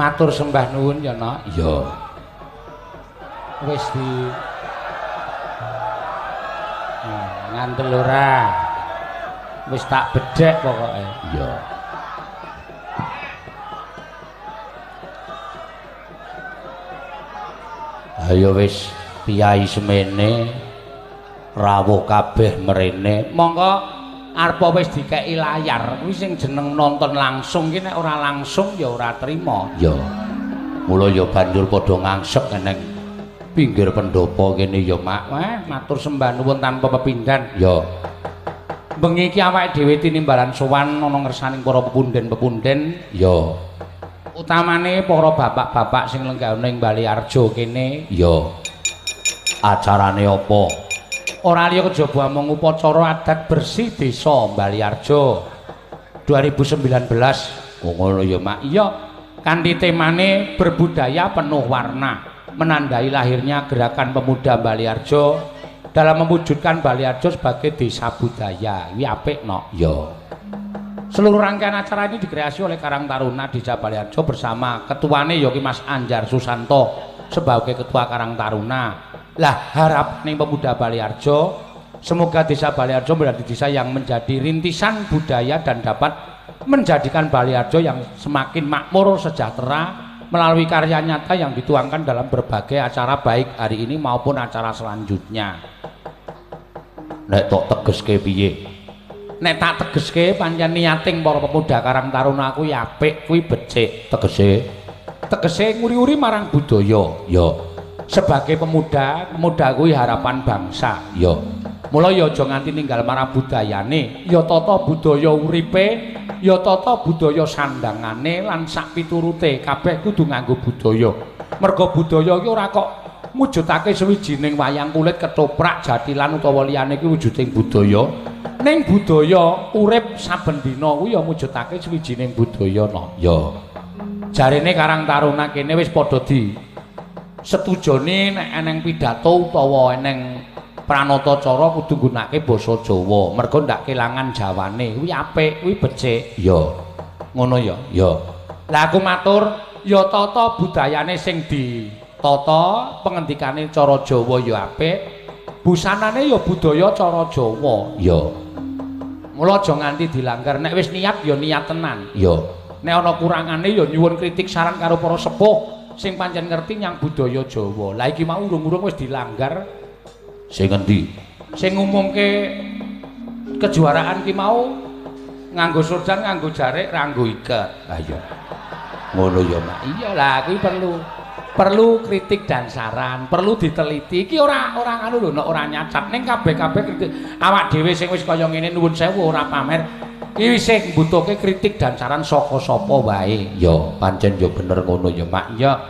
Matur sembah nuwun ya, Nak. Iya. Wis di ngandel ora. Wis tak bedhek pokoke. Iya. Ayo wis piyai semene rawuh kabeh mrene. Monggo arepa wis dikeki layar kuwi sing jeneng nonton langsung ki nek ora langsung ya ora trima. Ya. Mula ya banjur padha ngangsek neng pinggir pendopo kene ya, Mak. Wah, matur sembah nuwun tanpa pepindhan. Ya. Bengi iki awake dhewe tinimbalan sowan ana ngersaning para pepunden-pepunden. Ya. Utamane para bapak-bapak sing lenggah ning Baliarjo kene. Ya. Acarane apa? Ora liya kejaba amung upacara adat bersih desa Baliarjo 2019. Oh ngono ya, Mak. Iya, kanthi temane berbudaya penuh warna, menandai lahirnya gerakan pemuda Baliarjo dalam mewujudkan Baliarjo sebagai desa budaya. Iki apik, no. Ya. Seluruh rangkaian acara ini dikreasi oleh Karang Taruna Desa Baliarjo bersama ketuane ya ki Mas Anjar Susanto sebagai ketua Karang Taruna. Lah harap ning pemuda Baliarjo, semoga desa Baliarjo menjadi desa yang menjadi rintisan budaya dan dapat menjadikan Baliarjo yang semakin makmur sejahtera melalui karya nyata yang dituangkan dalam berbagai acara baik hari ini maupun acara selanjutnya. Nek tok tegeske piye? Nek tak tegeske pancen niating para pemuda Karang Taruna kuwi apik, kuwi becik. Tegese? Tegese nguri-uri marang budaya. Ya. Sebagai pemuda, pemuda kuwi harapan bangsa. Ya. Mula ya aja nganti ninggal marang budayane, ya tata budaya uripe, ya tata budaya sandangane lan sak piturute kabeh kudu nganggo budaya. Merga budaya iki ora kok mujudake suwijining wayang kulit, ketoprak, jathilan utawa liyane iki wujuding budaya. Ning budaya urip saben dina kuwi ya mujudake suwijining budaya, no. Ya. Jarene Karang Taruna kene wis padha di setujone nek eneng pidato utawa eneng pranata cara kudu nggunakake basa Jawa, merga ndak kelangan Jawane. Kuwi apik, kuwi becik. Ya. Ngono ya. Ya. Lah aku matur, ya tata budayane sing ditata, pengendikane cara Jawa ya apik, busanane ya budaya cara Jawa. Ya. Mula aja nganti dilanggar. Nek wis niat ya niat tenan. Ya. Nek ana kurangane ya nyuwun kritik saran karo para sepuh sing pancen ngerti nyang budaya Jawa. Lah iki mau urung-urung wis dilanggar. Sing ngendi? Sing ngumumke kejuaraan ki mau nganggo surjan, nganggo jarik, nganggo iket. Lah iya. Ngono ya, Mak. Iya lah, kuwi perlu kritik dan saran, perlu diteliti. Iki ora anu lho, nek ora nyacat ning kabeh-kabeh kritik. Awak dhewe sing wis kaya ngene nuwun sewu ora pamer. Iki sing mbutuhke kritik dan saran saka sapa wae. Ya, pancen ya bener ngono ya, Mak. Ya.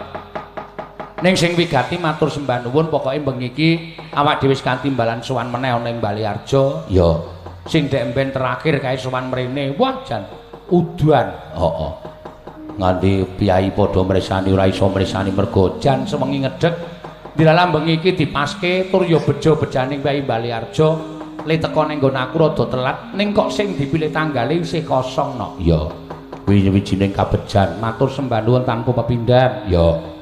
Ning sing wigati matur sembah nuwun, pokoke bengi iki awak dhewe wis kanthi timbalan sowan meneh ana ing Baliarjo. Ya. Sing dek mben terakhir kae sowan mrene. Wah, jan udan. Heeh. Nganti piyai padha mresani ora iso mresani mergo jan sewengi ngedhek. Dilalah bengi iki dipaske tur ya bejo-bejaning piyai Baliarjo. Le teko ning nggon aku rada telat, ning kok sing dipilih tanggale isih kosong, no. Ya. Kuwi wijining kabejan. Matur sembah nuwun tanpa pepindhan. Ya.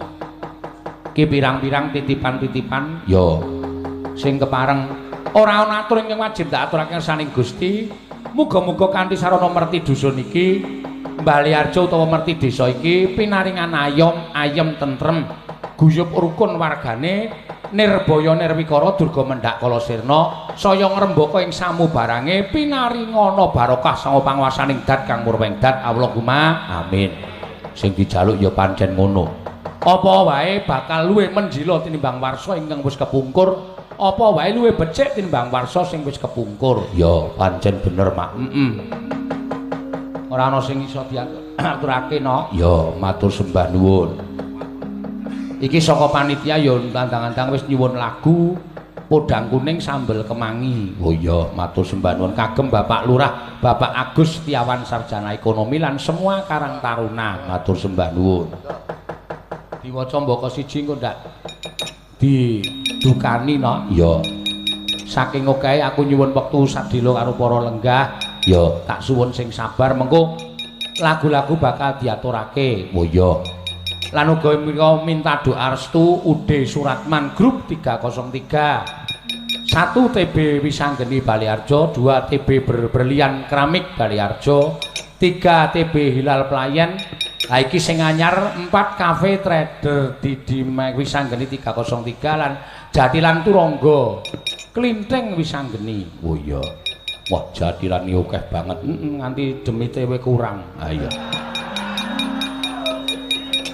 Ki pirang-pirang titipan-titipan. Ya. Sing kepareng ora ana atur ingkang wajib tak aturake ngersaning Gusti. Muga-muga kanthi sarana merti dusun iki, Baliarjo utawa merti desa iki pinaringan ayom, ayem tentrem, guyub rukun wargane, nirbaya nirwikara durga mendhak kala sirna, saya ngrembaka ing samubarange pinaringana barokah sanga panguwasaning dat kang murweng dat. Allahumma amin. Sing dijaluk ya pancen ngono. Apa wae bakal luwih menjila tinimbang warsa ingkang wis kepungkur, apa wae luwih becik tinimbang warsa sing wis kepungkur. Ya pancen bener, Mak. Heeh. Ora ana sing iso diaturake, no. Ya matur sembah nuwun. Iki saka panitia ya tandang-tandang wis nyuwun lagu Podang Kuning Sambel Kemangi. Oh iya, matur sembah nuwun kagem Bapak Lurah, Bapak Agus Setiawan Sarjana Ekonomi lan semua Karang Taruna. Matur sembah nuwun. Diwaca mbaka siji engko ndak didukani, no. Ya. Saking okehe aku nyuwun wektu sadhela karo para lenggah. Ya, tak suwun sing sabar mengko lagu-lagu bakal diaturake. Oh iya. Lan uga minta doa restu UD Suratman Group 303. 1 TB Wisanggeni Baliharjo, 2 TB Berlian Keramik Baliharjo, 3 TB Hilal Pelayan. Ha iki sing anyar 4 Cafe Trader Didi Wisanggeni 303 lan Jatilan Turangga Klinthing Wisanggeni. Oh iya. Wah, jatilan iki akeh banget. Nganti demite we kurang. Ha iya.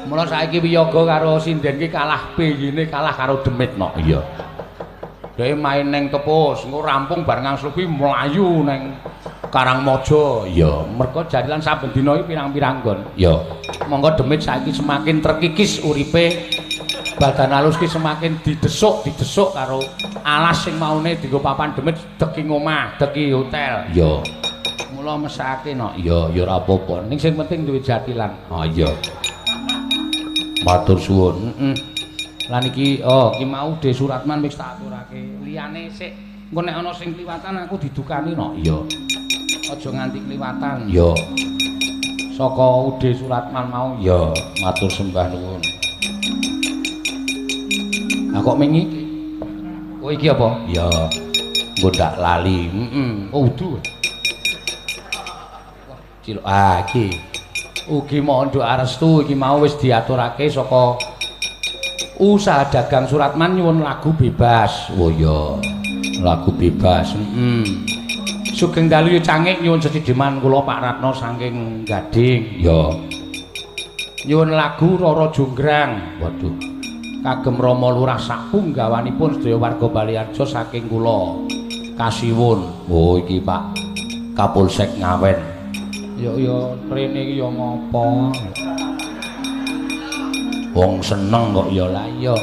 Mula saiki wiyaga karo sinden ki kalah piyine kalah karo demit no. Iya. Dhewe main ning Tepus, engko rampung bar ngangslup kuwi mlayu ning Karangmaja. Iya, mergo jatilan saben dina iki pirang-pirang nggon. Iya. Monggo demit saiki semakin terkikis uripe. Badan alus ki semakin didesuk-didesuk karo alas sing maune dienggo papan demit deki ngomah, deki hotel. Iya. Mula mesake no. Iya, ya ora apa-apa. Ning sing penting duwe jatilan. Ah iya. Matur suwun. Heeh. Lan iki oh iki mau De Suratman wis tak aturake. Liyane sik engko nek ana sing kliwatan aku didukani no. Iya. Aja nganti kliwatan. Iya. Saka UD Suratman mau. Iya, matur sembah nuwun. Lah kok wingi iki? Oh iki apa? Iya. Engko ndak lali. Heeh. Oh udu. Wah, cilok. Ah iki. Ugi mohon doa restu iki mau wis diaturake saka usaha dagang Suratman nyuwun lagu bebas. Oh iya. Lagu bebas. Heeh. Sugeng dalu cangik nyuwun sesideman kula Pak Ratno saking Gading. Ya. Nyuwun lagu Roro Jonggrang. Waduh. Kagem Rama Lurah sapunggawanipun sedaya warga Baliharjo saking kula. Kasiwun. Oh iki Pak Kapolsek Ngawen. Ya ya rene iki ya ngopo? Wong seneng kok ya lah iya.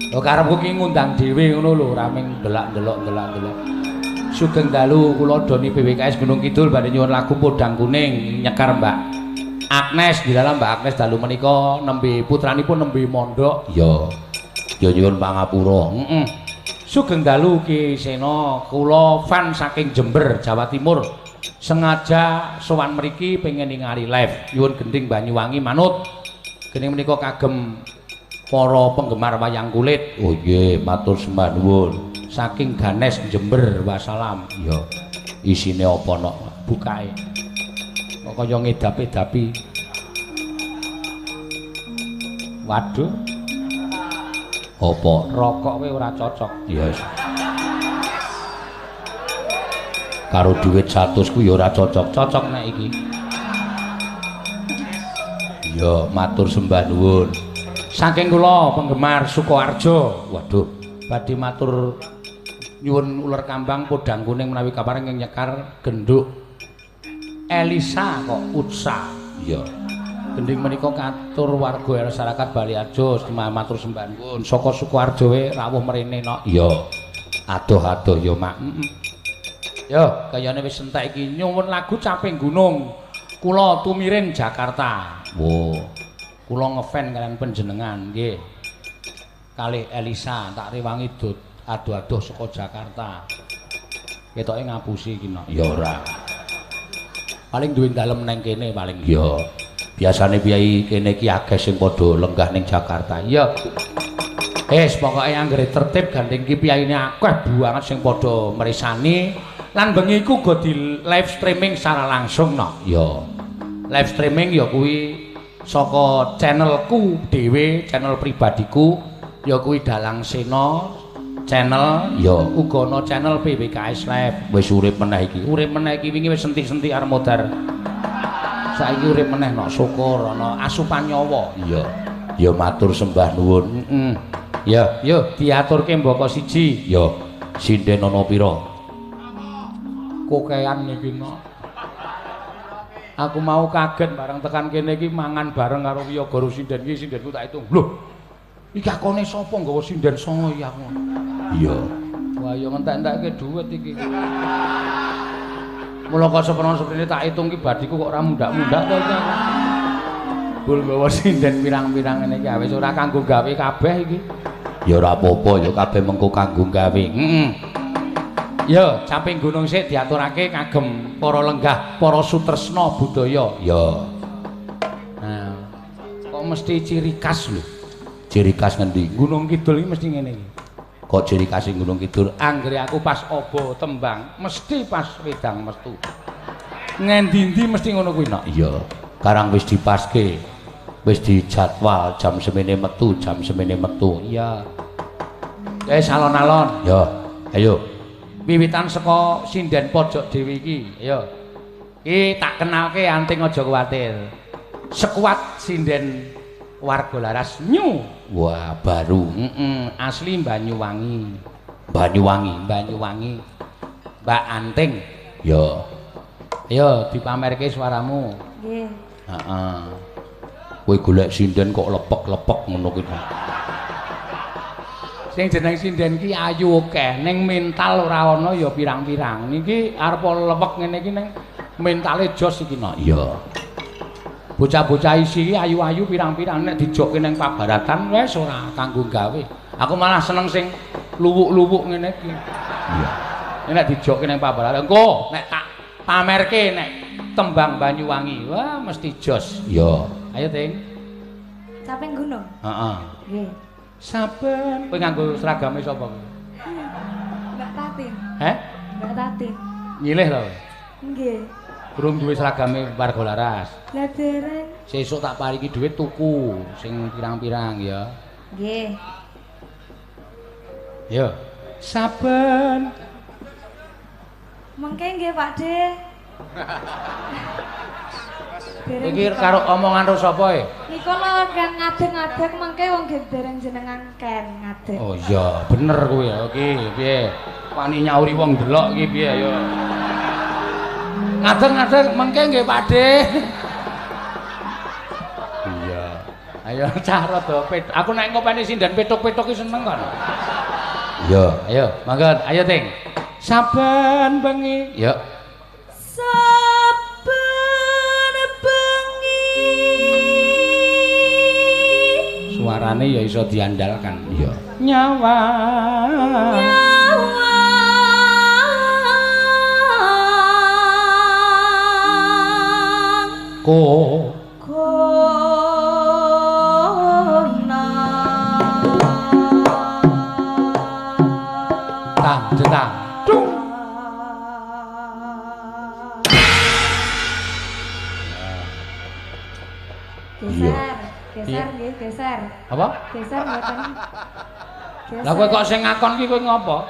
Lho karepku ki ngundang dhewe ngono lho, ora ming ndelak-ndelok. Sugeng dalu kula Doni BWKS Gunung Kidul badhe nyuwun lagu Podang Kuning nyekar Mbak Agnes. Di dalam Mbak Agnes dalu menika nembe putranipun nembe mondok. Ya. Ya nyuwun pangapura. Heeh. Sugeng dalu Ki Sena, kula fan saking Jember, Jawa Timur. Sengaja sowan mriki pengen ningali live. Nyuwun gending Banyuwangi manut. Gending menika kagem para penggemar wayang kulit. Oh nggih, matur sembah nuwun. Saking Ganes Jember, wassalam. Ya. Isine apa nok? Bukae. Kok kaya ngedap-edapi. Waduh. Apa? Rokok kowe ora cocok. Ya. Karo dhuwit 100 ku ya ora cocok. Cocok nek iki. Ya, matur sembah nuwun. Saking kula penggemar Sukoharjo. Waduh, badhe matur nyuwun uler kambang podang kuning menawi kapareng nyekar genduk Elisa kok Utsa. Iya. Gending menika katur warga masyarakat Baliharjo matur sembah nuwun. Saka Sukoharjo we rawuh mrene nok. Iya. Adoh-adoh ya, Mak. Heeh. Yo, kayane wis entek iki nyuwun lagu Caping Gunung. Kula tumirin Jakarta. Wo. Kula ngefan kalian panjenengan nggih. Kalih Elisa tak rewangi adoh-adoh saka Jakarta. Ketoke ngapusi iki nok. Ya ora. Paling duwe dalem nang kene paling. Ya. Biasane piyai kene iki akeh sing padha lenggah ning Jakarta. Iya. Wis pokoke anggere tertib gandeng ki piyaine akeh banget sing padha mresani. Lan bengi iku uga di live streaming secara langsung no. Ya. Live streaming ya kuwi saka channelku dhewe, channel pribadiku ya kuwi Dalang Sena channel, ya uga ana channel PWKS Live. Wis urip meneh iki. Urip meneh iki wingi wis sentik-sentik arep modar. Saiki urip meneh no, syukur ana asupan nyawa. Iya. Ya matur sembah nuwun. Heeh. Ya, yo diaturke mbaka siji. Ya. Sinden ana pira? Kokean iki no. Aku mau kaget bareng tekan kene iki mangan bareng karo wiyaga sinden iki, sindenku tak hitung. Lho. Iki akone sapa nggawa sinden 9 iki aku. Iya. Wah, ya ngentek-entekke dhuwit iki. Mula kok seprono-seprene tak hitung ki badiku kok ora mundak-mundak to iki aku. Bul nggawa sinden pirang-pirang ngene iki wis ora kanggo gawe kabeh iki. Ya ora apa-apa ya kabeh mengko kanggo gawe. Heeh. Yo, Caping Gunung sik diaturake kagem para lenggah, para sutresna budaya. Ya. Nah, kok mesti ciri khas lho. Ciri khas ngendi? Gunung Kidul iki mesti ngene iki. Kok ciri khas Gunung Kidul? Anggere aku pas obo tembang, mesti pas wedang mestu. Ngendi-endi mesti ngono kuwi, Nak. Iya. Karang wis dipaske. Wis dijadwal jam semene metu, jam semene metu. Iya. Alon-alon. Ya, ayo. Wiwitan saka sinden pojok dhewe iki. Ayo. Iki tak kenalke anting aja kuwatir. Sekuat sinden warga Laras New. Wah, baru. Asli Banyuwangi. Banyuwangi, Banyuwangi. Mbak Anting. Ya. Ayo dipamerke suaramu. Nggih. Heeh. Kowe golek sinden kok lepek-lepek ngono kuwi. Sing jeneng sinden ki ayu akeh, ning mental ora ana ya pirang-pirang. Niki arep lepek ngene iki ning mentale jos iki, Nak. Iya. Bocah-bocah isi iki ayu-ayu pirang-pirang nek dijokke ning pabaratan wis ora kanggo gawe. Aku malah seneng sing luwuk-luwuk ngene iki. Iya. Nek dijokke ning pabaratan engko nek tak pamerke nek tembang Banyuwangi, wah mesti jos. Iya. Ayo, Ting. Caping gunung. Heeh. Nggih. Saben kowe nganggo seragame sapa kowe? Mbak Tatin. Heh? Mbak Tatin. Nyilih lho. Nggih. Durung duwe seragame warga Laras. Lah dereng. Sesuk tak paringi dhuwit tuku sing pirang-pirang ya. Nggih. Yo. Saben mengke nggih Pak De. Iki karo omongan karo sapa e? Niku lho kan ngadeg-ngadeg mengke wong nggih dereng jenengan ken ngadeg. Oh iya, bener kuwi ya. Iki piye? Wani nyauri wong delok iki piye ayo. Ngadeg-ngadeg mengke nggih Pak De. Iya. Ayo cah rada pet. Aku nek ngopeni sinden petuk-petuk iki seneng kon. Iya, ayo mangga ayo Ting. Saben bengi. Ya. Saben bengi. Suarane ya iso diandalkan. Iya. Nyawa. Nyawa. Ko. Kona. Tang jetang. Dung. Geser, geser nggih, geser. Apa? Geser mboten. Lah kowe kok sing ngakon ki kowe ngopo?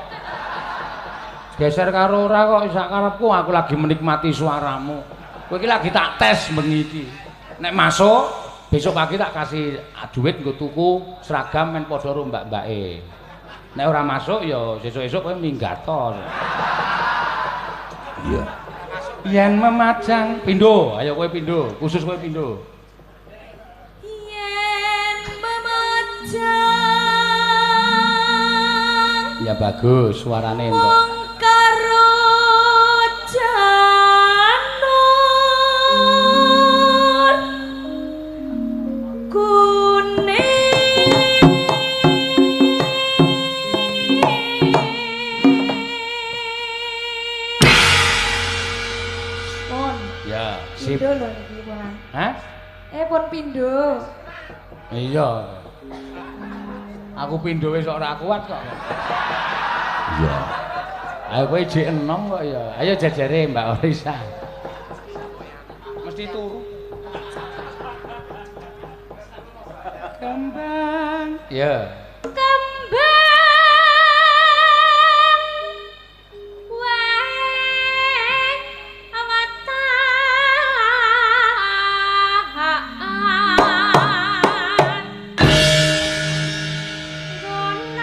Geser karo ora kok sak karepku, aku lagi menikmati suaramu. Kowe iki lagi tak tes bengi iki. Nek masuk besok pagi tak kasih duit nggo tuku seragam men padha karo mbak-mbake. Nek ora masuk ya sesuk-esuk kowe minggat to. Iya. Yen memajang pindho, ayo kowe pindho, khusus kowe pindho. Yen memajang. Ya bagus suarane entuk. Wong karo janur kuning. Pun. Ya, sip. Pindho lho niki pun. Hah? Pun pindho. Iya. Aku pindho wis ora kuat kok. Iya. Ayo kowe jek enom kok ya. Ayo jejere Mbak Orisa. Mesti turu. Kembang. Iya. Kembang wae awatan gona.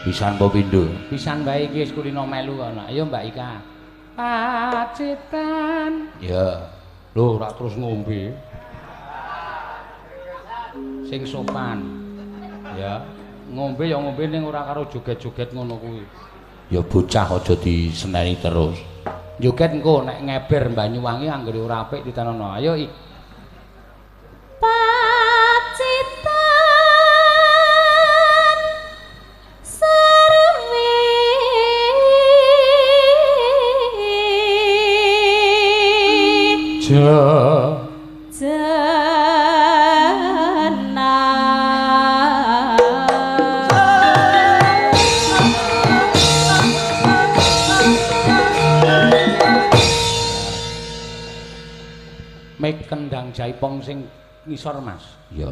Pisan apa pindho? Pisan wae iki wis kulino melu kono. Ayo Mbak Ika. Pacitan. Ya. Lho ora terus ngombe. Sing sopan. Ya, ngombe ya ngombe ning ora karo joget-joget ngono kuwi. Ya bocah aja diseneni terus. Joget engko nek ngeber Banyuwangi anggere ora apik ditanono. Ayo ik. Pacitan Mek kendang jaipong sing ngisor Mas. Ya.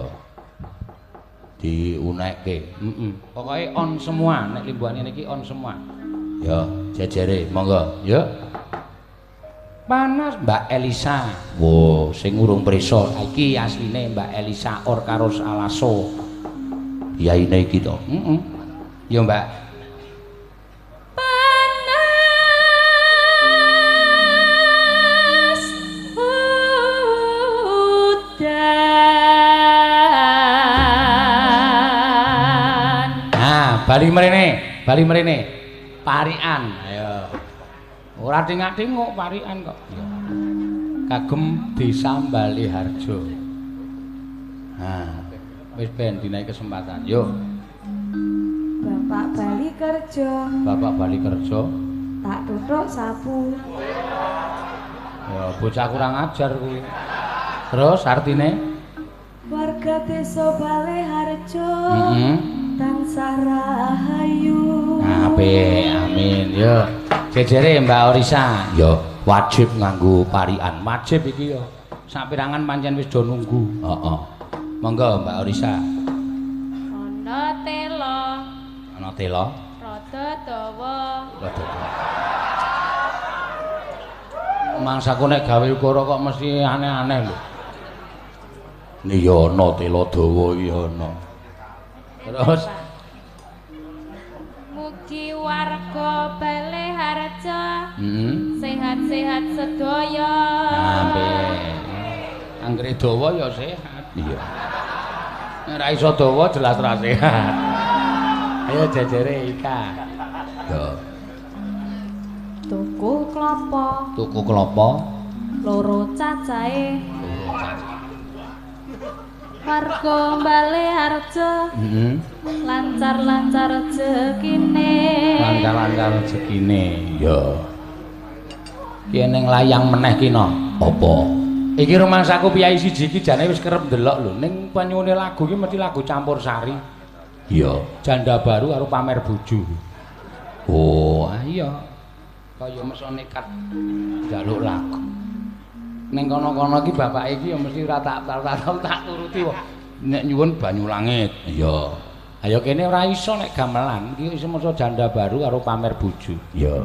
Diunekke. Heeh. Pokoke on semua, nek limbuhane niki on semua. Ya, jejere monggo. Ya. Panas Mbak Elisa. Wo, sing urung prisa. Iki asline Mbak Elisa Orkaros Alaso. Yaine iki to. Heeh. Ya Mbak. Panas udan. Nah, bali mrene, bali mrene. Parikan, ayo. Ora tingak-tinguk parikan kok. Ya. Kagem Desa Baleharjo. Nah, wis ben dinaiki kesempatan. Yo. Bapak bali kerja. Bapak bali kerja. Tak tutuk sapu. Ya, bocah kurang ajar kuwi. Terus artine? Warga Desa Baleharjo. Tansah rahayu. Apik, amin. Yo. Jejere Mbak Orisa. Ya, wajib nganggo parikan. Wajib iki yo. Sapirangan pancen wis do nunggu. Heeh. Monggo Mbak Orisa. Ana tela. Ana tela. Rada dawa. Rada dawa. Mangsaku nek gawe ukara kok mesti aneh-aneh lho. Iya ana tela dawa iki ana. Terus mugi warga Baleharjo sehat-sehat sedaya. Apik. Anggere dawa ya sehat. Iya. Nek ora iso dawa jelas ora sehat. Ayo jejere Ika. Ya. Tuku klopo. Tuku klopo. Loro cacahe. Loro cacahe. Warga Baleharjo lancar-lancar rejekine. Lancar-lancar rejekine. Ya. Ki ning layang meneh ki no. Apa? Iki rumangsaku piyayi siji iki jane wis kerep ndelok lho. Ning panyuwune lagu iki mesti lagu campur sari. Iya. Janda baru karo pamer bojo. Oh, iya. Kaya meso nekat njaluk lagu. Ning kono-kono iki bapake iki ya mesti ora tak tak turuti wae. Nek nyuwun banyu langit. Iya. Ayo kene ora iso nek gamelan iki iso maca janda baru karo pamer bojo. Iya.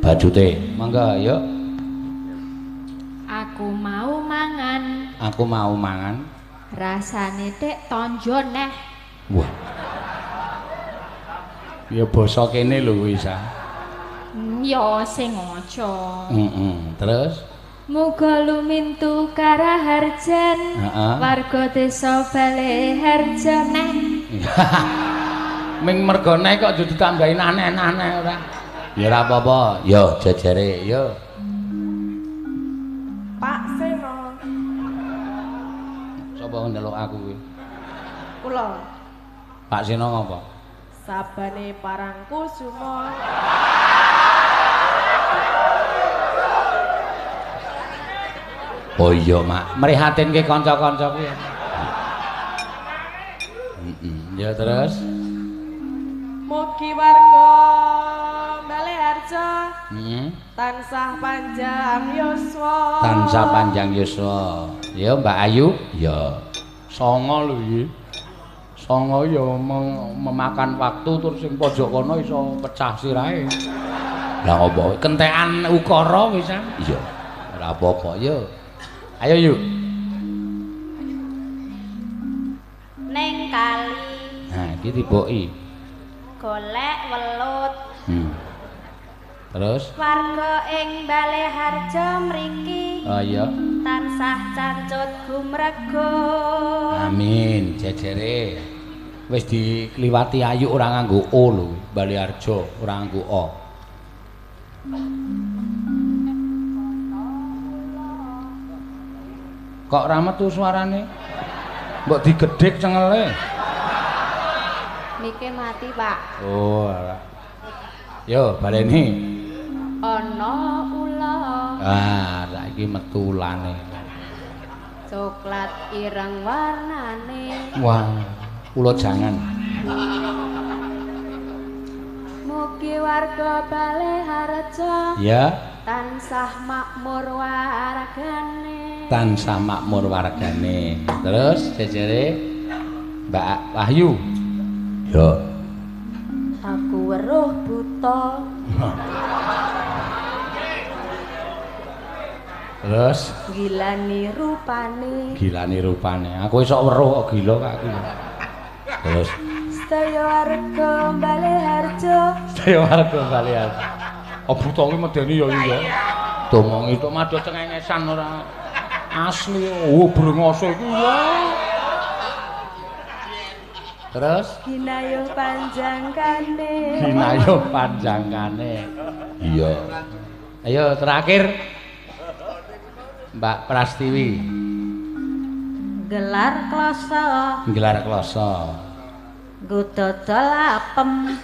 Bajute. Monggo yuk. Aku mau mangan. Aku mau mangan. Rasane tek tonjo neh. Wah. Ya basa kene lho kuwi sa. Ya sing aja. Heeh. Terus muga lumintu karaharjan warga desa Baleharjo neh. Ming mergo neh kok ditambahi aneh-aneh ora. Ya ora apa-apa. Ya jejere yo. Pak Seno. Sapa ndelok aku kuwi? Kula. Pak Seno ngopo? Sabane Parangkusumo. Oh iya, Mak. Mrihatinke kanca-kanca kuwi. Heeh. Ya terus. Mugi warga Baleharjo tansah panjang yuswa. Tansah panjang yuswa. Ya Mbak Ayu. Ya. Songo lho iki. Songo ya memakan waktu terus sing pojok kono iso pecah sirahe. Lah ngopo? Kentekan ukara pisan. Iya. Ora apa-apa ya. Ayo yuk. Neng kali. Nah, iki tiboki. Golek welut. Terus warga ing Baleharjo mriki. Oh iya. Tansah cancut gumrego. Amin, jejere. Wis dikliwati ayu ora nganggo o lho, Baleharjo ora nganggo o. Kok ora metu suarane? Mbok digedhek cengele. Mike mati, Pak. Oh, ora. Yo, baleni. Ana ula. Ah, saiki metu ulane. Coklat ireng warnane. Wah, kula jangan. Mugi warga Baleharjo ya tansah makmur wargane. Tansah makmur wargane. Terus jejere Mbak Wahyu. Ya. Aku weruh buta. Terus gilani rupane. Gilani rupane. Aku iso weruh kok gila kok aku. Terus sedaya warga Baleharjo. Sedaya warga Baleharjo. Oh buta kuwi medeni ya iya. Domongi tok madha cengengesan ora asli. Oh brengose iki ya. Terus ginayuh panjangkane. Ginayuh panjangkane. Iya. Ayo terakhir Mbak Prastiwi. Gelar kloso. Gelar kloso. Nggo dodol apem.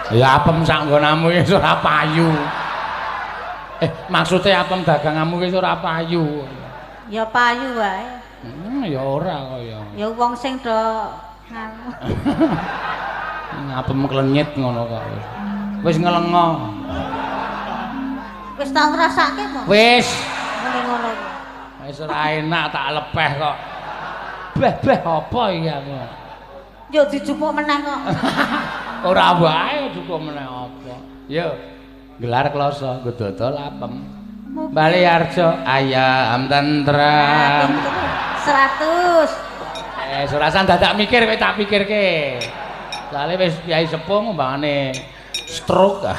Ya apem sak nggonamu iki ora payu. Maksudnya apem daganganmu iki ora payu. Ya payu wae. Ya ora kaya. Ya wong sing do nganu. Apem klenyit ngono kok. Wis ngelengo. Wis tau ngrasake po? Wis. Ngene ngono. Wis ora enak tak lepeh kok. Beh-beh apa iki aku? Yo dijupuk meneh kok. Ora wae jupuk meneh apa. Yo gelar kloso nggo dodol apem. Baleharjo ayam tentram. 100. Ora dadak mikir kowe tak pikirke. Soale wis Kyai sepuh ngombangane stroke.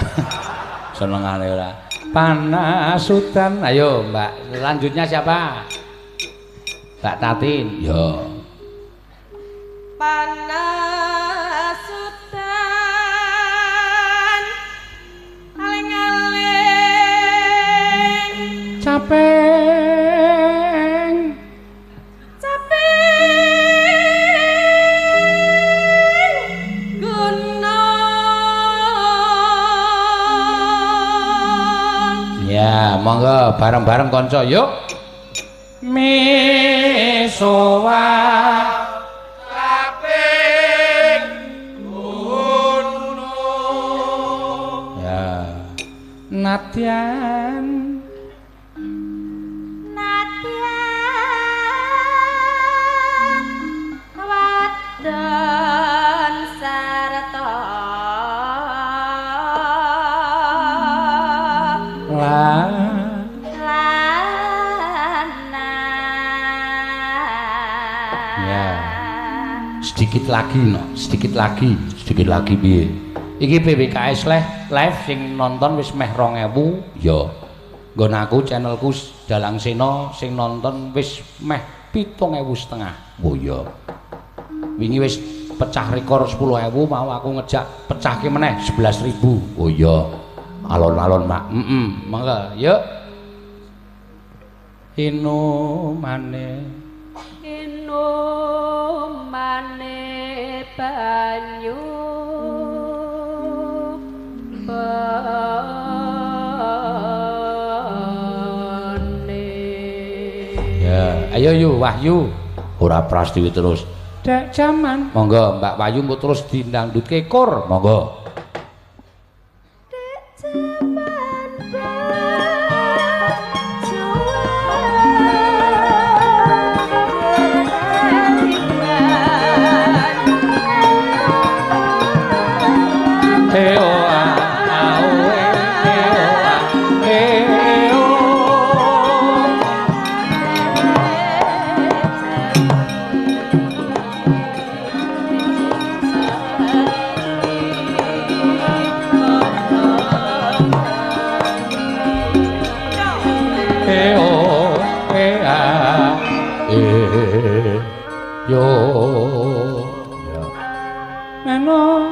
Senengane ora. Panas udan. Ayo Mbak, selanjutnya siapa? Mbak Tatin. Ya. Panas udan aling-aling capeng capeng gunung. Ya, monggo bareng-bareng kanca yuk. Misowa kaping gunung. Ya. Nadyan nadyan wadon sarta sedikit lagi no, sedikit lagi, sedikit lagi piye. Iki PWKS live sing nonton wis meh 2000 ya. Nggon aku channelku Dalang Sena sing nonton wis meh 7.500. Oh iya. Wingi wis pecah rekor 10.000 mau aku ngejak pecahke meneh 11.000. Oh iya. Alon-alon, Mak. Heeh, monggo yuk. Inumane inumane banyu bane. Ya, ayo yu Wahyu. Ora Prastiwi terus. Dek jaman. Monggo Mbak Wahyu mbok terus dindangdutke kor. Monggo. Dek jaman. Yo ya. Meno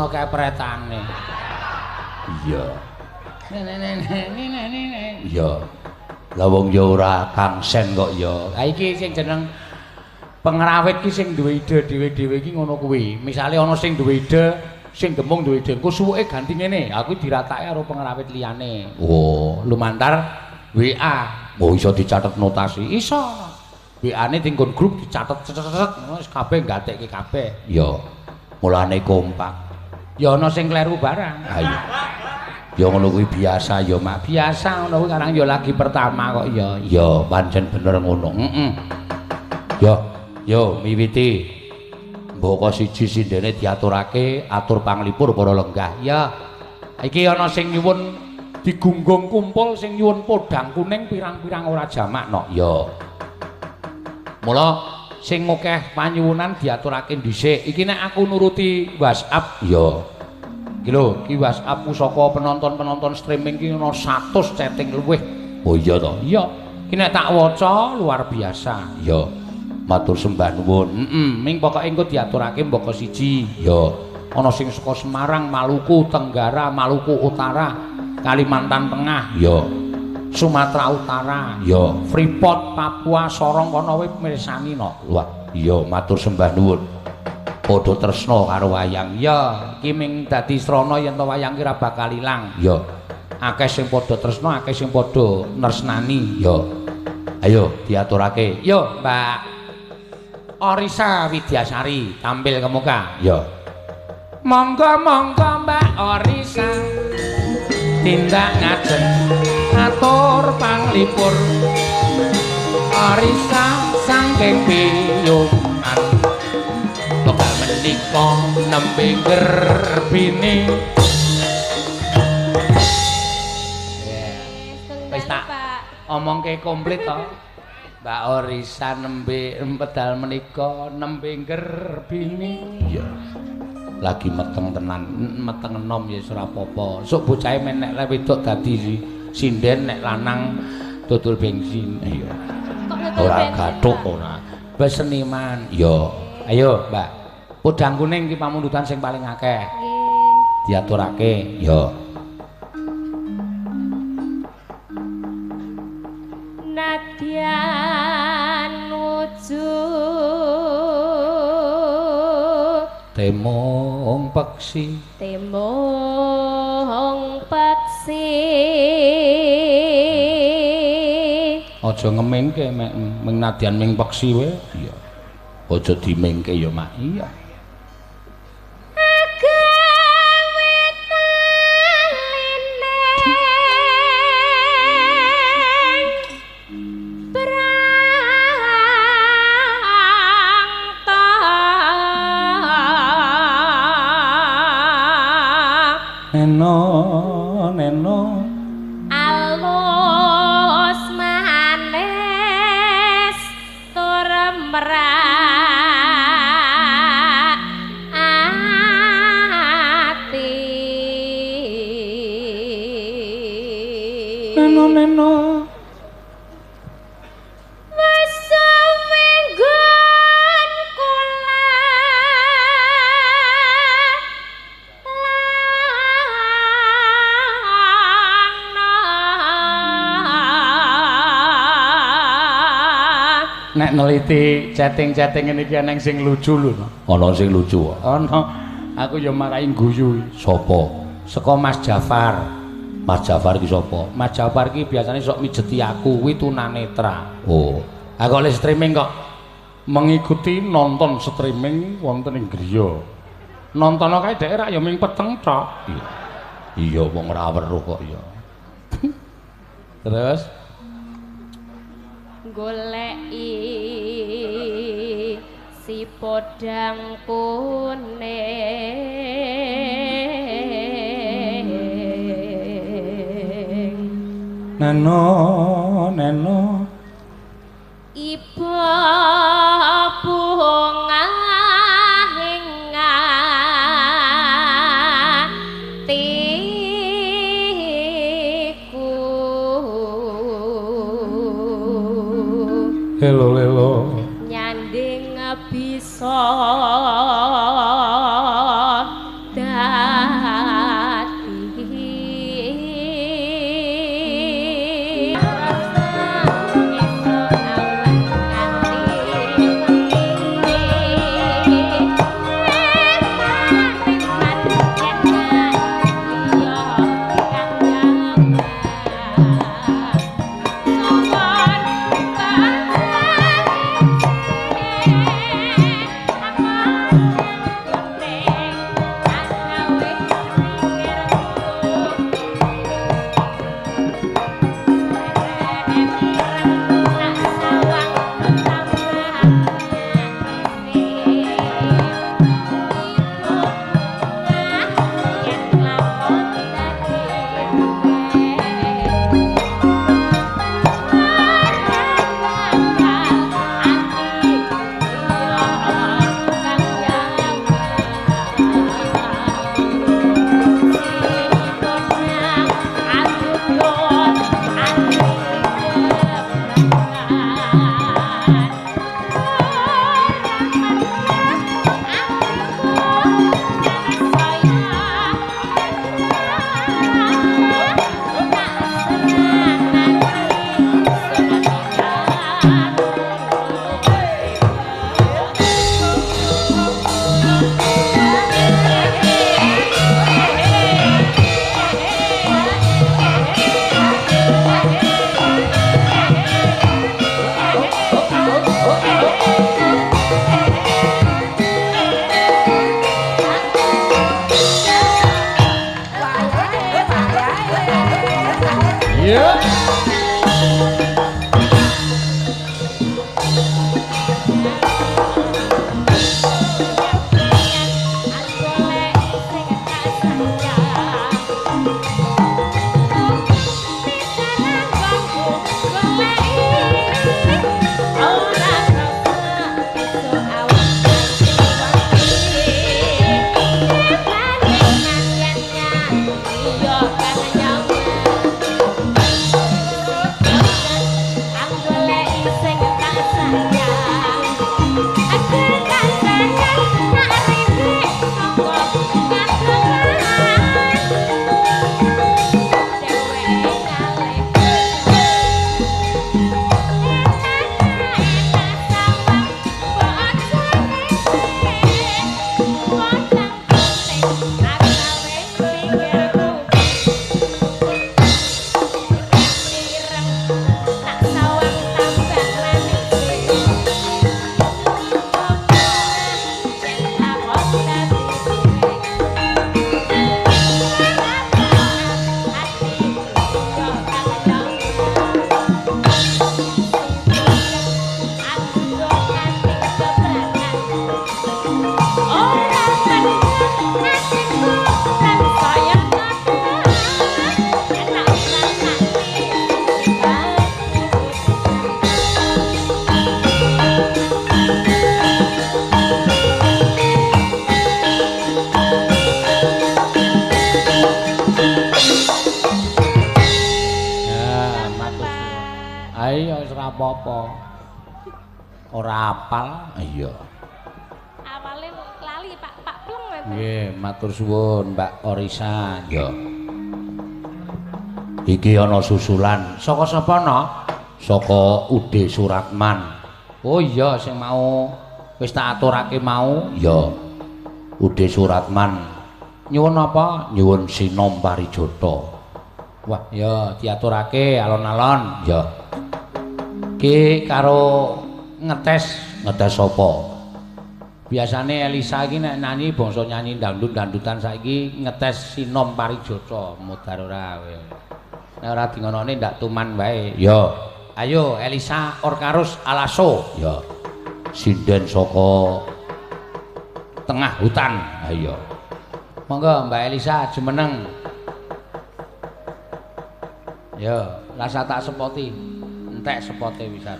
ana kepretane. Iya. Iya. Lah wong ya ora kangsen kok ya. Ha iki sing jeneng pengrawit ki sing duwe ide dhewe-dhewe iki ngono kuwi. Misale ana sing duwe ide, sing demung duwe ide, engko suwuke ganti ngene. Aku diratake karo pengrawit liyane. Oh, lumantar WA. Oh, iso dicatet notasi. Iso. WA-ne tinggon grup dicatet cet-cet ngono wis kabeh gatekke kabeh. Ya. Mulane kompak. Ya ana sing kleru barang. Ha iya. Ya ngono kuwi biasa ya, Mak. Biasa ngono kuwi karang ya lagi pertama kok ya. Ya pancen bener ngono. Heeh. Ya, yo miwiti. Mboko siji sindene diaturake atur panglipur para lenggah. Ya. Iki ana sing nyuwun digunggung kumpul sing nyuwun podhang kuning pirang-pirang ora jamak no. Ya. Mula sing akeh panyuwunan diaturake dhisik. Iki nek aku nuruti WhatsApp ya. Iki lho, iki WhatsAppku saka penonton-penonton streaming ki ana 100 chatting luwih. Oh iya to. Iya. Iki nek tak waca luar biasa. Ya. Matur sembah nuwun. Heeh, ming pokoke engko diaturake mboko siji. Ya. Ana sing saka Semarang, Maluku Tenggara, Maluku Utara, Kalimantan Tengah. Ya. Sumatera Utara. Ya. Freeport, Papua, Sorong kono kuwi mirsani no. Wah, iya matur sembah nuwun. Padha tresna karo wayang. Ya, iki ming dadi srana yen to wayang ki ora bakal ilang. Ya. Akeh sing padha tresna, akeh sing padha nersnani. Ya. Ayo diaturake. Yo, Mbak Orisa Widyasari tampil ke muka. Ya. Monggo monggo Mbak Orisa tindak ngajeng atur panglipur. Orisa saking Piyungan bekal menika nembe gerbine. Wis tak omongke komplit to. Mbak Orisa nembe pedal menika nembe gerbine. Iya. Lagi meteng tenan, meteng enom ya ora apa-apa. Sok bocahe men nek wedok dadi sinden, nek lanang dodol bensin. Iya. Ora gathuk ora. Wis seniman. Iya. Ayo, Mbak. Podang kuning iki pamundutan sing paling akeh. Nggih. Diaturake. Iya. Nadyan wujud temong peksi, temong peksi. Aja ngemingke mek ming nadyan ming peksi wae. Iya. Aja dimingke ya, Mak. Iya. Neno neno alus manis tur merak ati. Neno neno nek neliti chatting-chatting ngene iki eneng sing lucu lho. Ana sing lucu. Ana. Aku ya marahi guyu. Sapa? Saka Mas Jafar. Mas Jafar ki sapa? Mas Jafar ki biasane sok mijeti aku kuwi tunanetra. Oh. Aku oleh streaming kok mengikuti nonton streaming wonten ing griya. Nontono kae dhek rak ya ming peteng tok. Iya. Iya wong ora weruh kok ya. Terus goleki si podang kuning. Neno neno iba bunga ing atiku. Lelo lelo nyanding bisa dadi. Ayo wis ora apa-apa. Ora apal. Iya. Awale lali Pak, Pak Pleng ngoten. Nggih, matur suwun Mbak Orisa. Ya. Iki ana susulan. Saka sapa no? Saka Ude Suratman. Oh iya, sing mau wis tak aturake mau. Ya. Ude Suratman nyuwun apa? Nyuwun Sinom Parijata. Wah, ya diaturake alon-alon. Ya. Ki karo ngetes, ngetes sapa? Biasane Elisa iki nek nyanyi bangsa nyanyi dangdut-dangdutan saiki ngetes Sinom Parijata, modar ora kowe. Nek ora dingonone ndak tuman wae. Ya. Ayo Elisa Orkarus Alaso. Ya. Sinden saka tengah hutan. Ayo. Monggo Mbak Elisa jumeneng. Ya, rasa tak sepoti. Entek sepote wisan.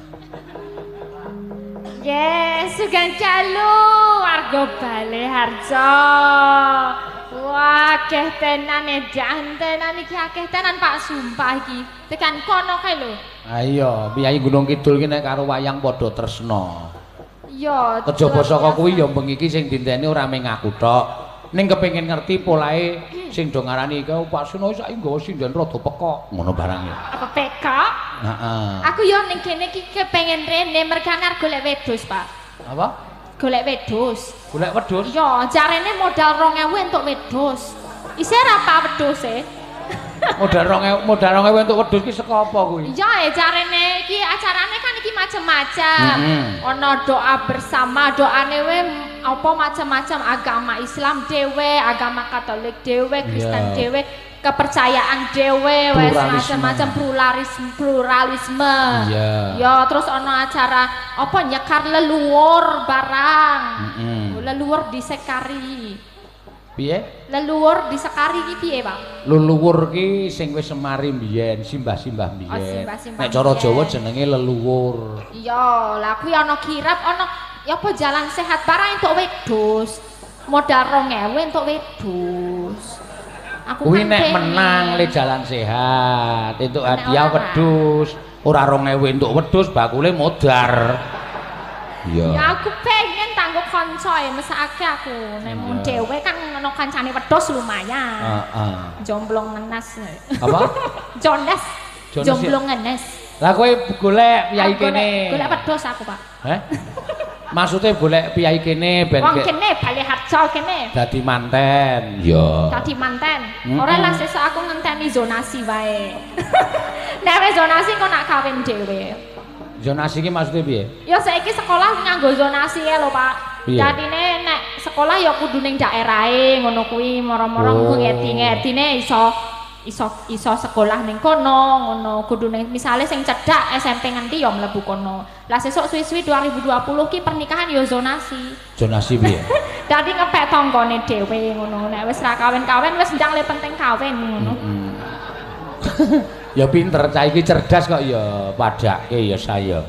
Yes, sugeng dalu warga Baleharjo. Wah, akeh tenan edan tenan iki akeh tenan Pak, sumpah iki. Tekan kono kae lho. Ha iya, piyayi Gunung Kidul iki nek karo wayang padha tresna. Iya, kejaba saka kuwi ya bengi iki sing dinteni ora mung aku tok. Ning kepengin ngerti polahe sing do ngarani iki Pak Suno saiki nggawa sinden rada pekok ngono barange. Apa pekok? Heeh. Aku yo ning kene iki kepengin rene mergane arep golek wedhus, Pak. Apa? Golek wedhus. Golek wedhus? Iya, jarene modal 2000 entuk wedhus. Isih ra apa wedhuse? Modal 2000, modal 2000 entuk wedhus ki saka apa kuwi? Iya, jarene iki acarane kan iki macem-macem. Ana doa bersama, doane we apa macam-macam, agama Islam dhewe, agama Katolik dhewe, Kristen dhewe, kepercayaan dhewe, wes macam-macam pluralisme. Yeah. Ya terus ana acara apa nyekar leluhur barang. Leluhur disekari. Piye? Leluhur disekari iki piye, Pak? Leluhur ki sing wis semari mbiyen, simbah-simbah mbiyen. Oh, simbah-simbah. Nek cara Jawa jenenge leluhur. Iya, lah kuwi ana kirab, ana ya apa jalan sehat barang entuk wedhus. Modal 2000 entuk wedhus. Aku kuwi nek menang le jalan sehat, entuk hadiah wedhus. Ora 2000 entuk wedhus bakule modar. Iya. Ya aku pengen tanggo kanca e mesake aku. Nek mung dhewe kan ono kancane wedhus lumayan. Heeh. Jomblong ngenes. Apa? Jones. Jomblong ngenes. Lah kowe golek piyayi kene. Golek wedhus aku, Pak. Heh? Maksudnya golek piyayi kene ben wong kene Baleharjo kene. Dadi manten. Iya. Dadi manten. Ora lah sesuk aku ngenteni zonasi wae. Nek wis zonasi kok nak kawin dhewe. Zonasi iki maksudnya piye? Ya saiki sekolah nganggo zonasi e lho, Pak. Dadine nek sekolah ya kudu ning daerahe ngono kuwi, moro-moro engko ngeti-ngetine iso sekolah ning kono ngono. Kudu ning misale sing cedhak SMP ngendi ya mlebu kono. Lah sesuk suwi-suwi 2020 ki pernikahan ya zonasi. Zonasi piye? Dadi ngepek tanggane dhewe ngono. Nek wis ra kawin-kawin wis ndang le penting kawin ngono. Ya pinter, cah iki cerdas kok ya padake ya saya.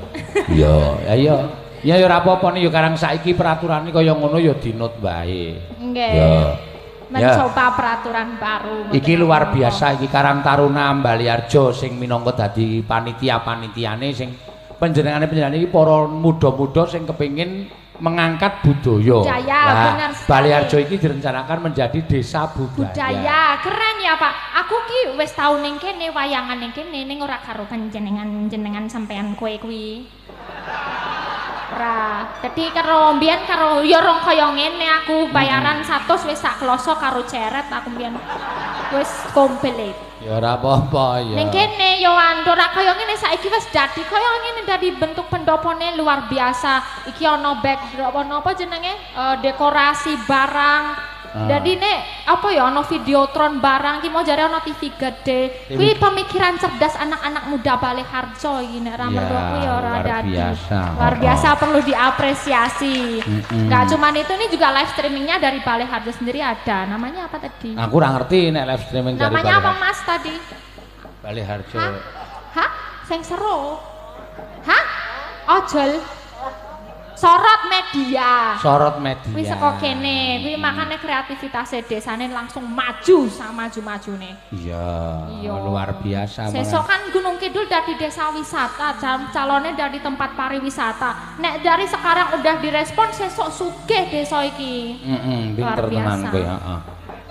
Iya, ayo. Ya ya ora apa-apa nih ya karang saiki peraturane kaya ngono ya dinut wae. Nggih. Ya. Mencoba peraturan baru. Iki luar biasa iki Karang Taruna Baleharjo sing minangka dadi panitia-panitiane sing panjenengane-panjenengane iki para muda-muda sing kepengin mengangkat budaya. Budaya, benar sekali. Baleharjo iki direncanakan menjadi desa budaya. Budaya, keren ya Pak. Aku ki wis tau ning kene wayangan ning kene ning ora karo panjenengan-jenengan sampean kowe kuwi. Ora. Dadi karo mbiyen karo ya rong kaya ngene aku bayaran 100 wis sak kloso karo ceret aku mbiyen. Wis komplit. Ya ora apa-apa ya. Ning kene ya ora kaya ngene saiki wis dadi kaya ngene dadi bentuk pendopone luar biasa. Iki ana backdrop ana apa jenenge dekorasi barang. Dadi nek apa ya ana videotron barang ki mau jare ana TV gede. Kuwi pemikiran cerdas anak-anak muda Baleharjo iki nek ra mergo kuwi ya ora dadi. Luar biasa perlu diapresiasi. Enggak cuman itu, ini juga live streamingnya dari Baleharjo sendiri ada. Namanya apa tadi? Aku ora ngerti nek live streaming dari Namanya apa Mas tadi? Baleharjo. Hah? Sing seru. Hah? Ojol. Sorot media. Sorot media. Kuwi saka kene, kuwi makane kreativitas desane langsung maju sama maju-majune. Iya, luar biasa. Sesuk kan Gunung Kidul dari desa wisata, calonnya dari tempat pariwisata. Nek dari sekarang udah direspon, sesuk sugih desa iki. Heeh, pinter tenan kowe, heeh.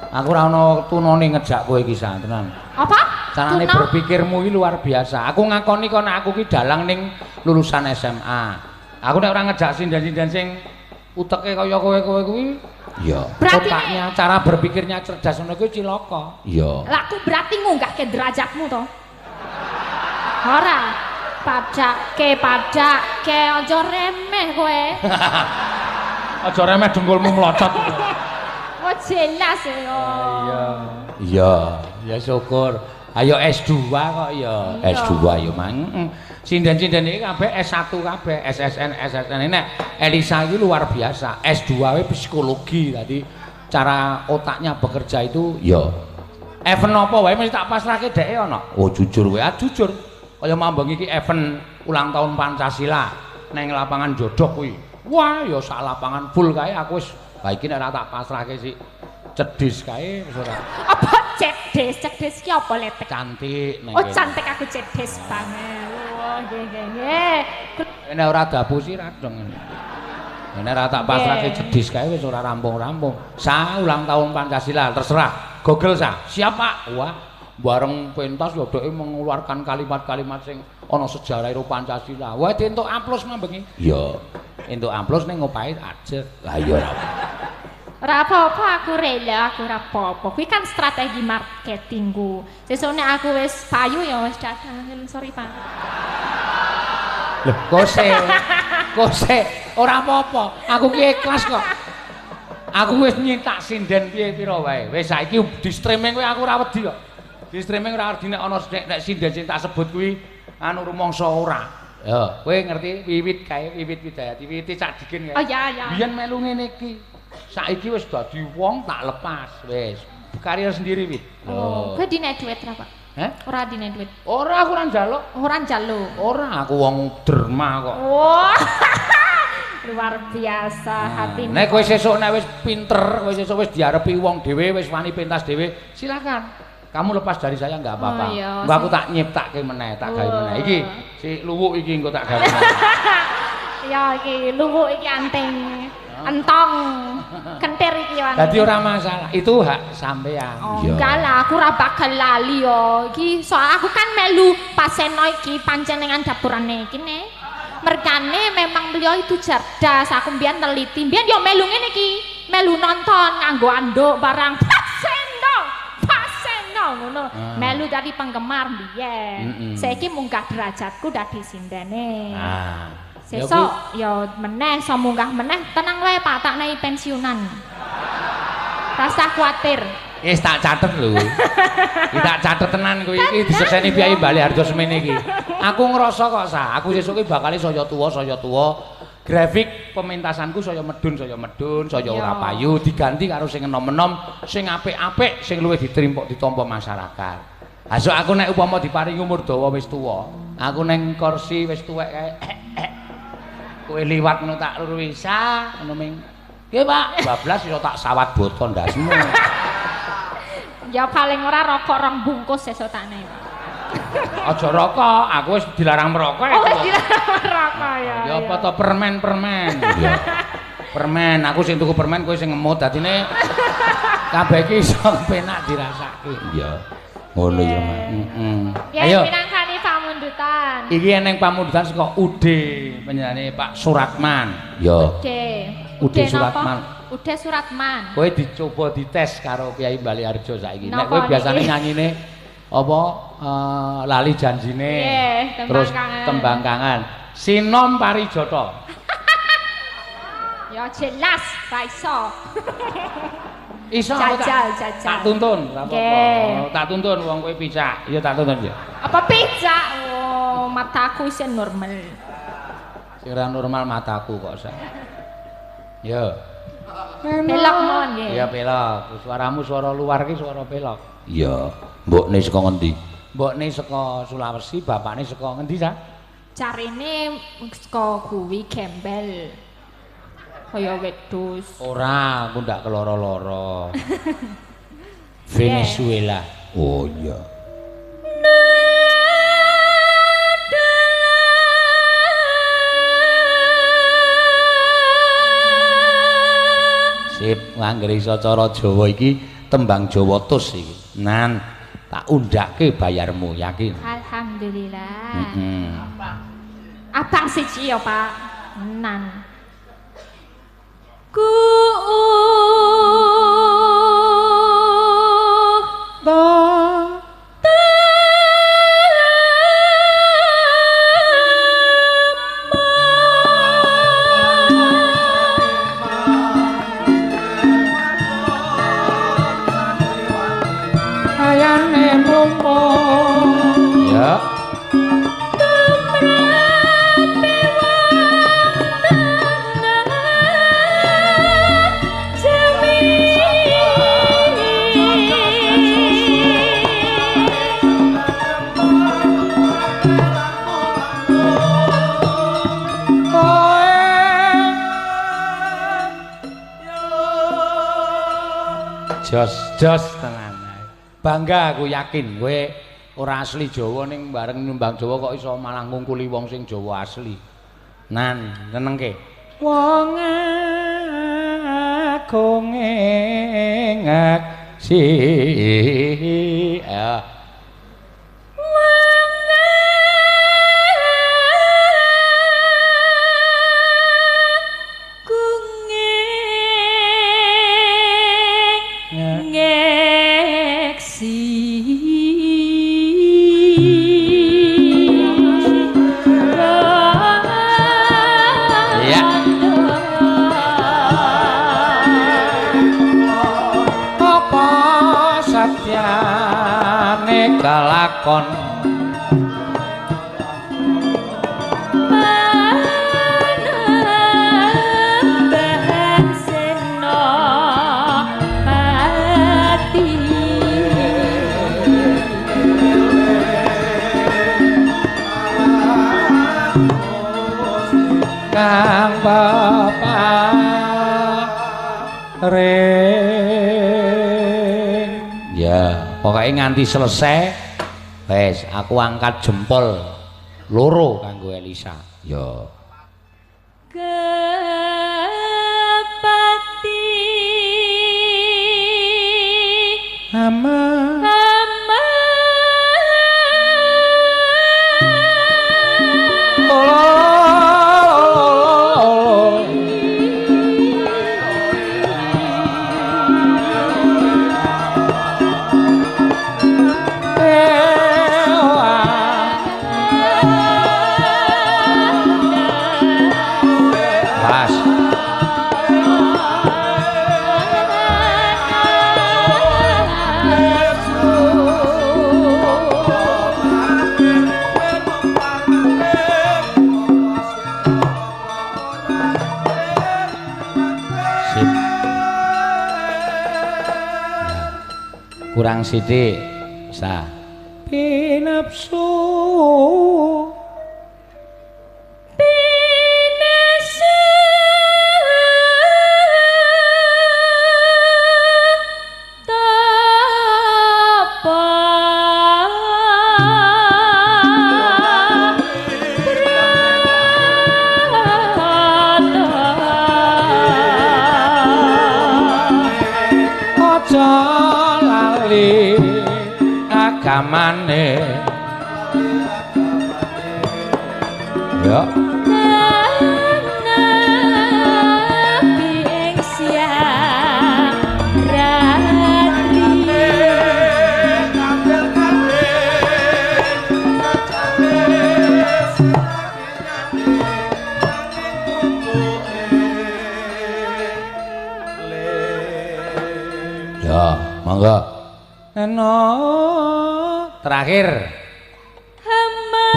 Aku ora ono tunone ngejak kowe iki sa, tenan. Apa? Carane berpikirmu iki luar biasa. Aku ngakoni kono aku ki dalang ning lulusan SMA. Aku nek ora ngejak sinden-sinden sing uteke kaya kowe-kowe kuwi, iya. Otaknya, cara berpikirnya cerdas ngono kuwi cilaka. Iya. Lah aku berarti ngunggahke derajatmu to. Ora. Padake aja remeh kowe. Aja remeh dengkulmu mlocot. Oh jelas ya. Iya. Iya, ya syukur. Ayo S2 kok ya. S2 ya, Mang. Sinden-sinden iki kabeh S1 kabeh, SSN, SSN. Nek Elisa iki luar biasa, S2 we psikologi. Dadi cara otaknya bekerja itu ya. Event apa wae mesti tak pasrahke dheke ana. Oh jujur wae, jujur. Kaya mambeng iki event ulang tahun Pancasila neng lapangan Jodok kuwi. Wah, ya sak lapangan full kae aku wis. Lah iki nek ora tak pasrahke sik cedhis kae wis ora. Apa cedhis? Cedhis ki apa letek? Cantik neng. Oh, cantik aku cedhis banget. Oh, nggih nggih nggih. Nek ora dapusi ra dong. Nek ora tak pasrahke cedhis kae wis ora rampung-rampung. Sa ulang tahun Pancasila terserah. Google sa. Siap, Pak. Wah, bareng pentas ya dheke mengeluarkan kalimat-kalimat sing ana sejarah ro Pancasila. Wah, entuk aplaus mambengi. Iya. Entuk aplaus ning opahe ajeg. Lah iya ora. Ora apa-apa aku rela, aku ora apa-apa. Kuwi kan strategi marketingku. Sesuk nek aku wis payu ya wis dadah. Sorry, Pak. Lho, kose. Kose ora apa-apa. Aku ki ikhlas kok. Aku wis nyintak sinden piye pira wae. Wis saiki di streaming kuwi aku ora wedi kok. Di streaming ora wedi nek ana nek sinden sing tak sebut kuwi anu rumangsa ora. Ya, kowe ngerti wiwit kae, wiwit Widayati, wiwite cak dikin kae. Oh iya iya. Biyen melu ngene iki. Saiki wis dadi wong tak lepas wis. Karir sendiri wit. Oh, kowe dine duit ra, Pak? Heh? Ora dine duit. Ora, aku ora njaluk. Ora njaluk. Ora, aku wong derma kok. Wah. Luar biasa hatine. Nek kowe sesuk nek wis pinter, kowe sesuk wis diarepi wong dhewe, wis wani pentas dhewe, silakan. Kamu lepas dari saya enggak apa-apa. Oh, iya, engko aku tak nyiptakke meneh, tak gawe meneh. Iki si luwuk iki engko tak gawe meneh. Ya iki luwuk iki anting. Entong. Kentir iki yo. Dadi ora masalah, itu hak sampean. Oh, enggak lah, aku ora bakal lali yo. Iki soal aku kan melu Paseno iki panjenengan dapurane iki ne. Mergane memang beliau itu cerdas, aku mbiyen teliti. Mbiyen yo melu ngene iki, melu nonton nganggo anduk barang Paseno. Paseno ngono. Melu dadi penggemar mbiyen. Saiki munggah derajatku dadi sindene. Sesuk ya meneh iso munggah meneh, tenang wae Pak, tak naik pensiunan. Rasah kuatir. Wis tak catet lho. Iki tak catet tenan kuwi iki disekseni Kyai Baleharjo semene iki. Aku ngrasa kok sa, aku sesuk iki bakal saya tuwa, saya tuwa. Grafik pementasanku saya medun, saya ora payu, diganti karo sing enom-enom, sing apik-apik, sing luwih diterima ditampa masyarakat. Ha sok aku nek upama diparingi umur dawa wis tuwa, aku ning kursi wis tuwek kae. Kowe liwat ngono tak luruhi sa, ngono ming. Nggih, Pak. Bablas iso tak sawat boto ndasmu. Ya paling ora rokok rong bungkus sesuk takne. Aja rokok, aku wis dilarang merokok. Oh, wis dilarang merokok ya. Ya apa to permen-permen. Iya. Permen, aku sing tuku permen kowe sing ngemut dadine kabeh iki iso penak dirasake. Iya. Ngono ya, Mas. Heeh. Ayo minangkani pamundutan. Iki eneng pamundutan saka UD panjenengane Pak Suratman. Ya. UD Suratman. UD Suratman. Kowe dicoba dites karo Kyai Baleharjo saiki. Nek kowe biasane nyanyine apa lali janjine. Terus tembang kangen. Sinom Parijata. Ya jelas ra iso. Iso jajal. Tak tuntun, ora apa-apa. Tak tuntun wong kowe picak. Ya tak tuntun ya. Apa picak? Oh, mataku isih normal. Sing ora normal mataku kok sak. Ya. Pelok mon nggih. Ya pelok. Suaramu suara luar ki suara pelok. Iya. Mbokne saka ngendi? Mbokne saka Sulawesi, bapakne saka ngendi, Sa? Carine saka kuwi gembel. Kaya wedhus. Ora, aku ndak keloro-loro. Venezuela. Oh iya. Sip, anggere iso cara Jawa iki tembang Jawa tus iki. Nan, tak undhake bayarmu, yakin. Alhamdulillah. Abang siji ya, Pak. Nan. Ku ya. Jos jos tenan. Bangga aku yakin kowe ora asli Jawa ning bareng nyumbang Jawa kok iso malah ngungkuli wong sing Jawa asli. Nan, senengke. Wong agung ngaksi. Ya. Kelakon panembahan Senopati kang peparing. Ya, pokoknya nganti selesai. Wes, aku angkat jempol loro kanggo Elisa. Ya. Kepati ama ama kurang sithik sah pinapsu pinasa tapa aja lali agamane ya nabi ing siang ratri ya monggo Neno terakhir hama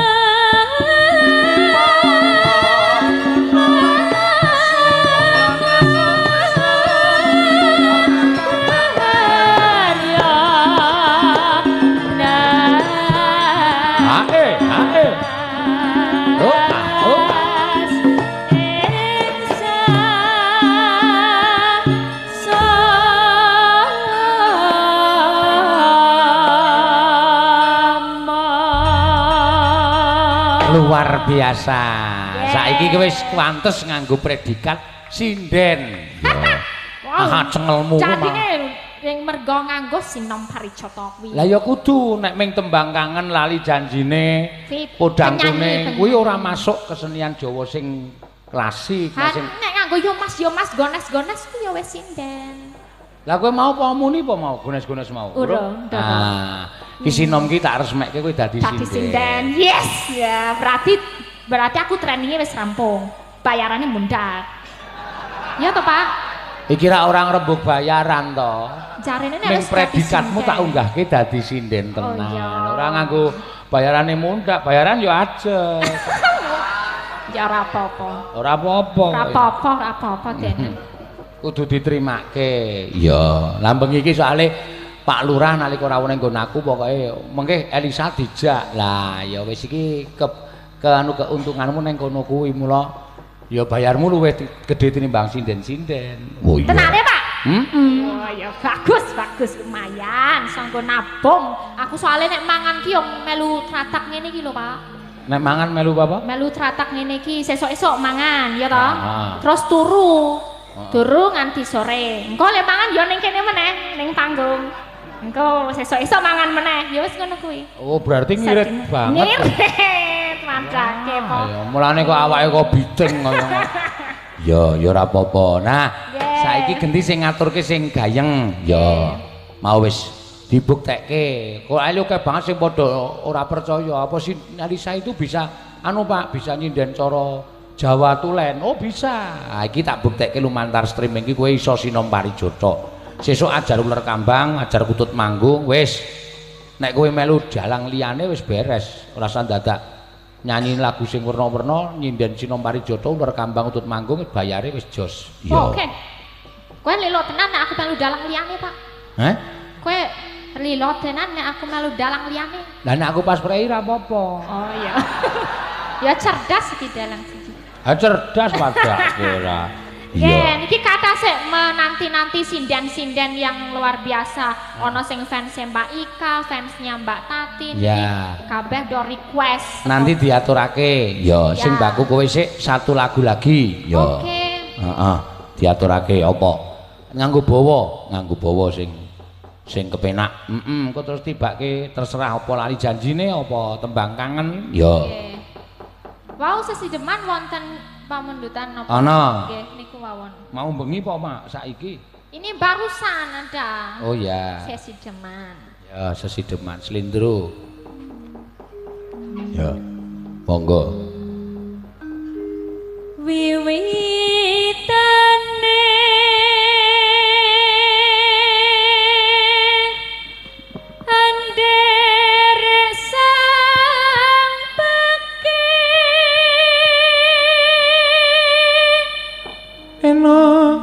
ae ae oh oh. Luar biasa. Saiki wis kuantes nganggo predikat sinden. Ah cengelmu ku mah. Ning mergo nganggo sinom parijata kuwi. Lah ya kudu nek ming tembang kangen lali janjine podang kuning kuwi ora masuk kesenian Jawa sing klasik. Sing nek nganggo yo Mas gones-gones kuwi ya wis sinden. Lah kowe mau apa muni apa mau gones-gones mau? Urung. Ah, ki sinom ki tak resmekke kowe dadi sinden. Dadi sinden. Yes. Ya, berarti aku trainingnya wis rampung. Bayarannya mundak. Ya toh, Pak? Iki ra orang rembug bayaran to. Jarene nek ning predikatmu tak unggahke dadi sinden tenan. Ora nganggo bayarane mundak, bayaran yo aja. Ya ora apa-apa. Ora apa-apa. Ora apa-apa, ora apa-apa dene. Kudu diterimake. Iya, lah bengi iki soalé Pak Lurah nalika rawuh ning nggon aku pokoke mengke Elisa dijak. Lah ya wis iki ke anu keuntunganmu ning kono kuwi mula ya bayarmu luwih gedhe tinimbang sinden-sinden. Oh iya. Tenane, Pak? Heeh. Oh ya bagus, bagus lumayan sanggo nabung. Aku soalnya nek mangan ki yo melu tratak ngene iki lho, Pak. Nek mangan melu apa? Melu tratak ngene iki, sesuk-esuk mangan, ya toh. Terus turu. Turu nganti sore. Engko lek mangan yo ning kene meneh, ning panggung. Engko sesuk-esuk mangan meneh. Ya wis ngono kuwi. Oh, berarti ngirit banget. Ngirit. Mandake po. Ayo, mulane kok awake kok biting kaya ngono. Ya, ya ora apa-apa. Nah, saiki genti sing ngaturke sing gayeng. Ya. Mau wis dibuktekke. Kok ayo akeh banget sing padha ora percaya apa sih Elisa itu bisa anu Pak, bisa nyinden cara Jawa tulen. Oh, bisa. Nah, iki tak buktekke lumantar streaming iki kowe iso sinom parijata. Sesuk ajar uler kambang, ajar kutut manggung, wis. Nek kowe melu dalang liyane wis beres, ora usah dadak nyanyi lagu sing werna-werna, nyinden sinom parijata, uler kambang utut manggung, bayare wis jos. Iya. Oke. Kowe lilo tenan nek aku melu dalang liyane, Pak. Heh? Kowe lilo tenan nek aku melu dalang liyane. Lah nek aku pas prei ra apa-apa. Oh iya. Ya cerdas iki dalang siji. Ha cerdas padake ora. Iya, niki kata sik menanti-nanti sinden-sinden yang luar biasa. Ono sing fans Mbak Ika, fansnya Mbak Tatin. Ya. Kabeh do request. Nanti diaturake. Ya, sing baku kowe sik satu lagu lagi. Ya. Oke. Heeh, diaturake apa? Nganggo bawa, nganggo bawa sing sing kepenak. Heeh, engko terus tibake terserah apa lali janjine apa tembang kangen. Ya. Wau sesideman wonten pamundutan napa? Ana. Nggih, niku wawon. Mau bengi apa, Mak? Saiki? Ini barusan ada. Oh ya. Sesideman. Ya, sesideman slendro. Ya. Monggo. Wiwitane anderek sang peke eno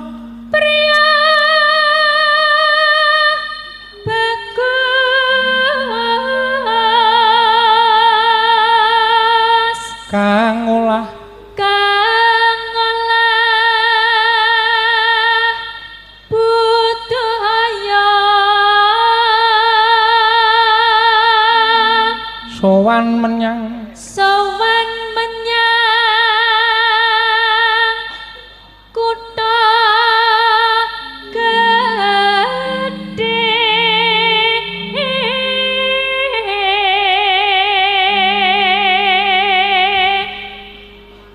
priya bagus kang olah sowan menyang kutha gedhe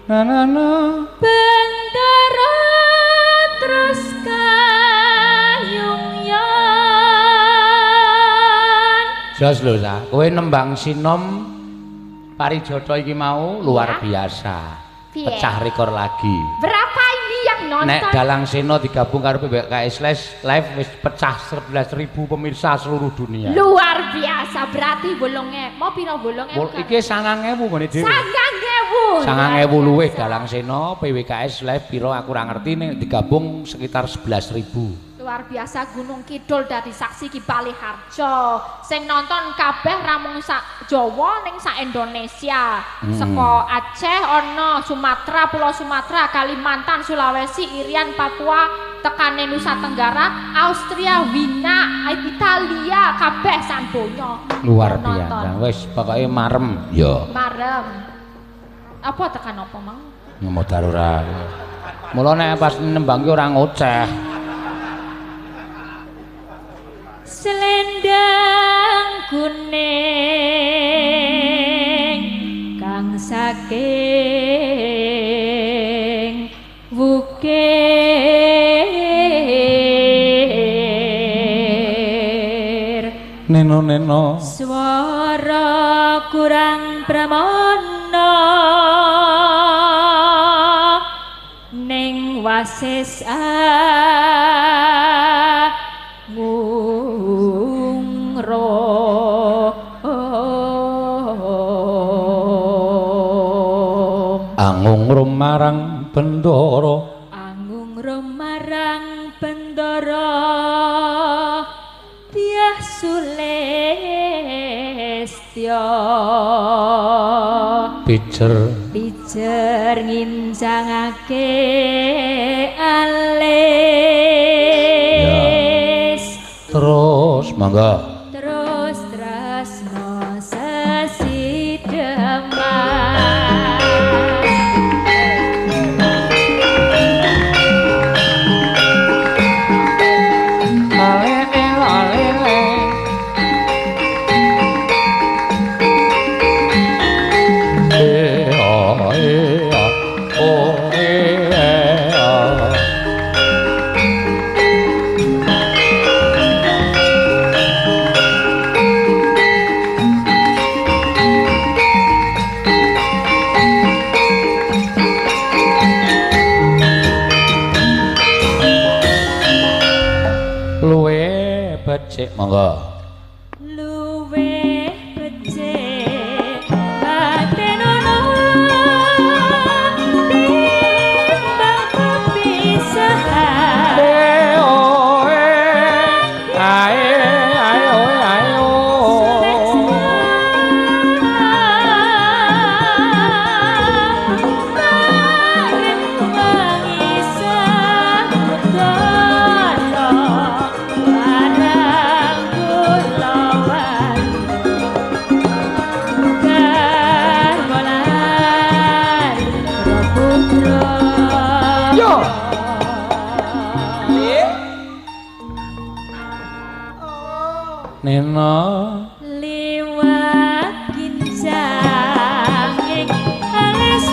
na na na bendara terus kayungyan. Jos lho sa, kowe nembang sinom parijata iki mau luar biasa. Pecah rekor lagi. Berapa ini yang nonton? Nek Dalang Seno digabung karo PWKS Live wis pecah 11.000 pemirsa seluruh dunia. Luar biasa, berarti bolonge. Mau piro bolonge? Iki 9.000 nggone dhewe. 9.000. 9.000 luwih Dalang Seno PWKS Live piro aku ora ngerti nek digabung sekitar 11.000. Luar biasa Gunung Kidul dadi saksi ki Baliharjo. Sing nonton kabeh ramung sak Jawa ning sak Indonesia. Saka Aceh ana Sumatera, Pulau Sumatera, Kalimantan, Sulawesi, Irian, Papua, tekane Nusa Tenggara, Austria, Wina, Italia, kabeh sak donya. Luar biasa. Wis pokoke marem. Ya. Marem. Apa tekan apa mang? Modar ora. Mula nek pas nembang ki ora ngoceh. Selendang kuning kang saking wukir neno-neno swara kurang pramana ning wasis angungrum marang bendara, angungrum marang bendara tiah sulistya pijer pijer ngincangake alis. Terus mangga terus tresno sesideman. Becik monggo luwih becik batenono timbang pepisahan. Ae ae oe ae o. Nena liwat kincang ing alis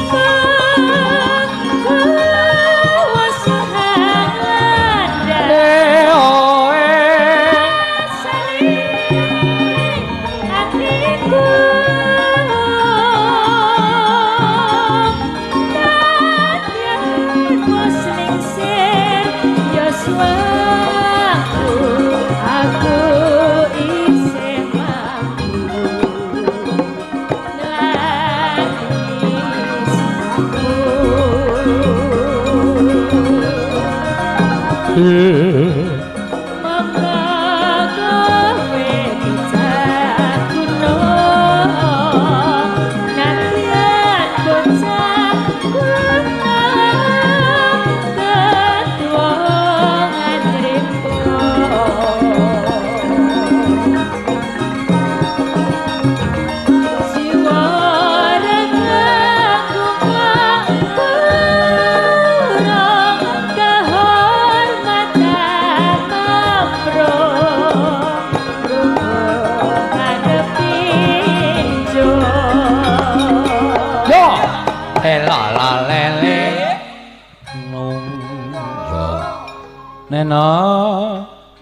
Nena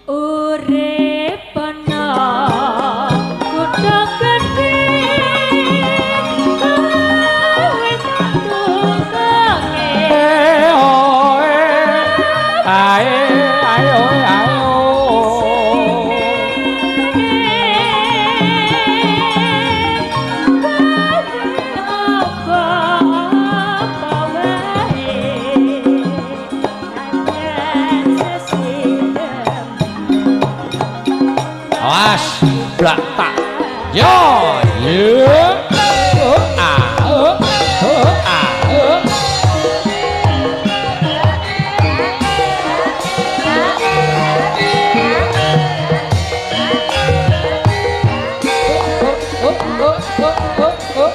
urip ana kutha gedhe kowe tukange oe ae ae oe ae o. Awas, blak tak. Yo, yo. Oh, ah, oh, oh, ah, oh. Oh, oh, oh, oh, oh, oh.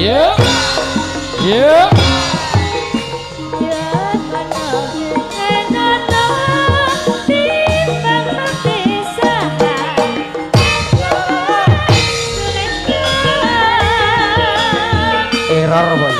Yuk. Yuk. Error boy.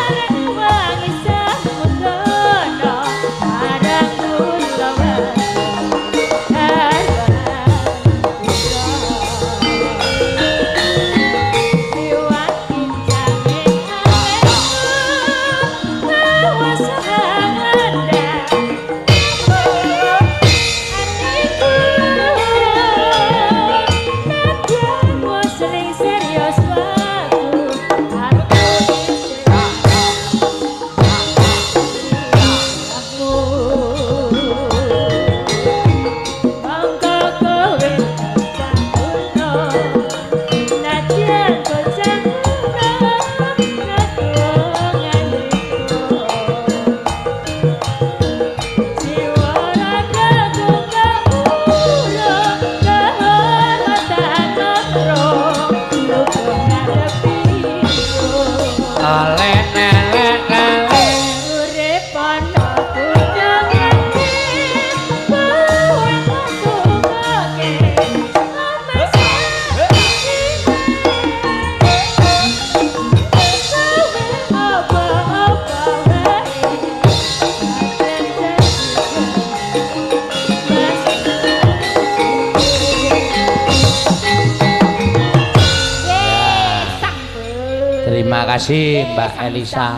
Terima kasih Mbak Elisa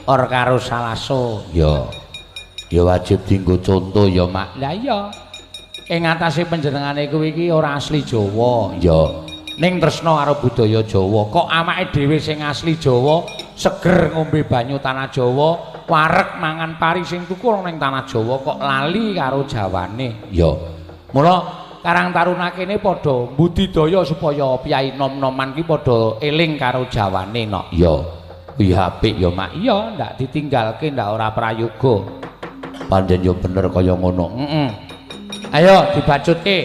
or karo Salaso. Ya. Ya wajib dienggo contoh ya, Mak. Lah iya. Ing atase panjenengane kuwi iki ora asli Jawa. Ya. Ning tresna karo budaya Jawa. Kok awake dhewe sing asli Jawa seger ngombe banyu tanah Jawa, wareg mangan pari sing tukul ning tanah Jawa kok lali karo Jawane. Ya. Mula Karang Taruna kene padha budidaya supaya piyai nom-noman ki padha eling karo Jawane no. Ya. Kuwi apik ya, Mak. Iya, ndak ditinggalke ndak ora prayoga. Pancen ya bener kaya ngono. Heeh. Ayo dibacutke.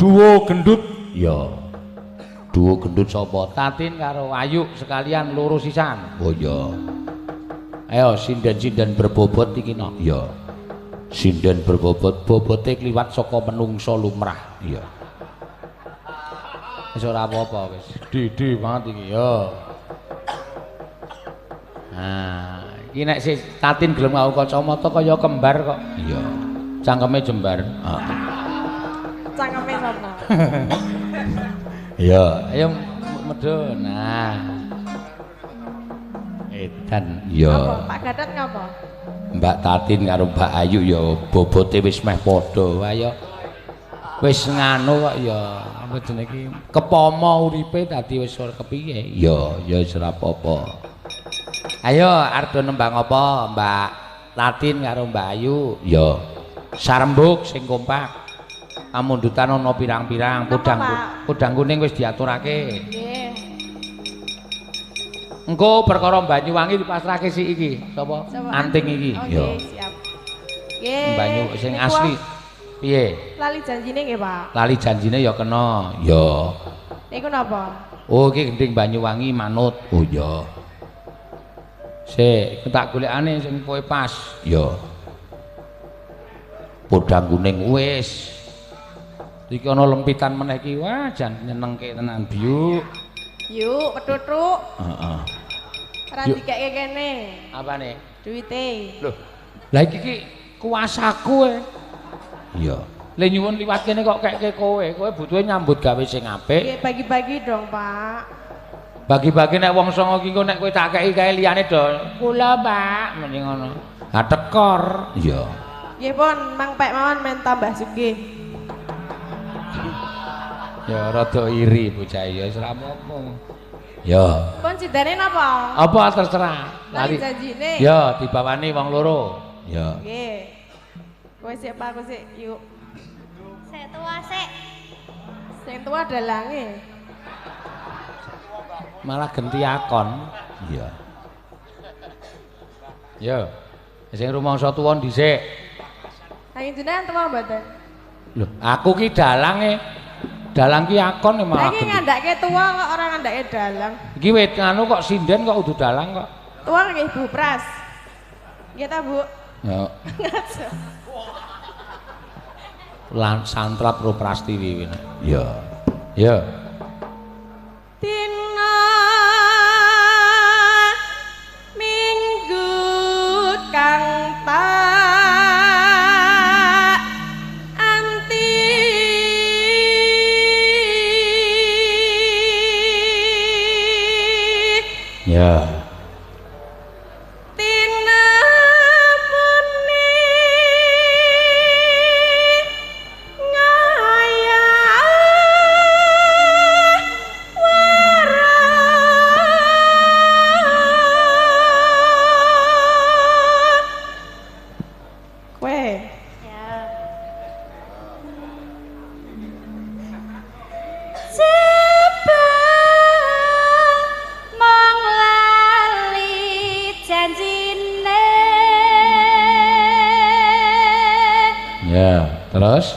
Duo gendut. Ya. Duo gendut sapa? Tatin karo Ayu sekalian loro sisan. Oh iya. Ayo sinden-sinden berbobot iki no. Ya. Sinden berbobot, bobote kliwat saka menungsa lumrah. Iya. Wis ora apa-apa wis. Dede banget iki ya. Nah, iki nek si Tatin gelem nganggo kacamata kaya kembar kok. Iya. Cangkeme jembar. Heeh. Cangkeme sapa? Iya, ayo medhun. Nah. Edan. Iya. Pak Gatot ngapa? Mbak Tatin karo Mbak Ayu ya bobote wis meh padha. Ayo wis nganu kok ya apa jenenge iki kepomo uripe dadi wis ora kepiye. Ya, ya wis ora apa-apa. Ayo arep nembang apa Mbak Tatin karo Mbak Ayu? Ya. Sarembug sing kompak. Pamundutan ana pirang-pirang, podang kuning wis diaturake. Nggih. Engko perkara Banyuwangi dipasrahke si iki, sapa? Anting iki. Ya. Siap. Nggih. Banyu sing asli. Piye? Lali janjine nggih, Pak. Lali janjine ya kena. Ya. Niku napa? Oh, iki gending Banyuwangi manut. Oh iya. Sik, tak golekane sing kowe pas. Ya. Podang kuning wis. Iki ana lempitan meneh iki. Wah, jan nyenengke tenan, Biuk. Yuk, petutuk. Heeh. Ora dikeke kene. Apane? Duwite. Loh. Lah iki ki kuasaku e. Iya. Le nyuwun liwat kene kok keke kowe. Kowe butuhe nyambut gawe sing apik. Nggih, bagi-bagi dong, Pak. Bagi-bagi nek wong songo ki engko nek kowe tak kei kae liyane do. Kula, Pak, muni ngono. Ha tekor. Iya. Nggih pun, mang pek mawon men tambah sugih. Ya rada iri bocah ya wis ora apa-apa. Ya. Pun sidane napa? Apa terserah. Lali janjine. Ya dibawani wong loro. Ya. Nggih. Kowe sik Pak, aku sik yuk. Sik tua sik. Sing tua dalange. Malah genti akon. Iya. Ya. Sing rumangsa tuwa dhisik. Ha jenengan tuwa mboten? Lho, aku ki dalange. Dalang ki akon malah. Lah iki ngandhake tuwa kok ora ngandhake dalang. Iki wit nganu kok sinden kok udu dalang kok. Tuwa nggih Bu Pras. Nggih ta, Bu? Ya. Lan santrap ro Prastiwi kuwi. Ya. Ya. Dina Minggu kang tak anti ya. Terus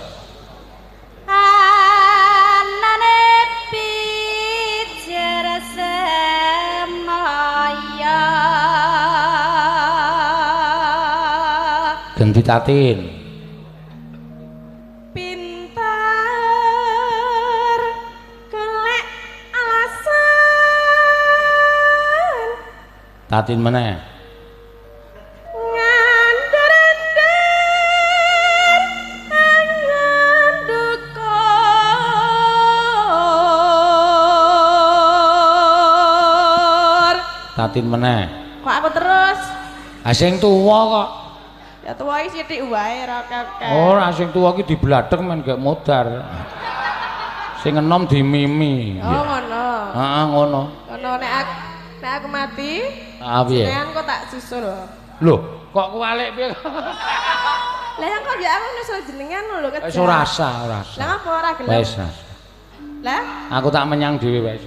anane pijer semaya ganti Tatin pintar golek alasan Tatin meneh Tatin meneh. Kok aku terus? Ah sing tuwa kok. Ya tuwa iki sithik wae ora akeh. Ora sing tuwa iki dibladhek men gak modar. Sing enom dimimi. Oh ngono. Heeh ngono. Ngono nek aku mati, ah piye? Jenengan kok tak susul. Lho, kok kuwalik piye? Lah yang kok ya aku nyusul jenengan lho kejar. Wis ora sah, ora sah. Lah ngapa ora gelem? Wis. Lah aku tak menyang dhewe wae.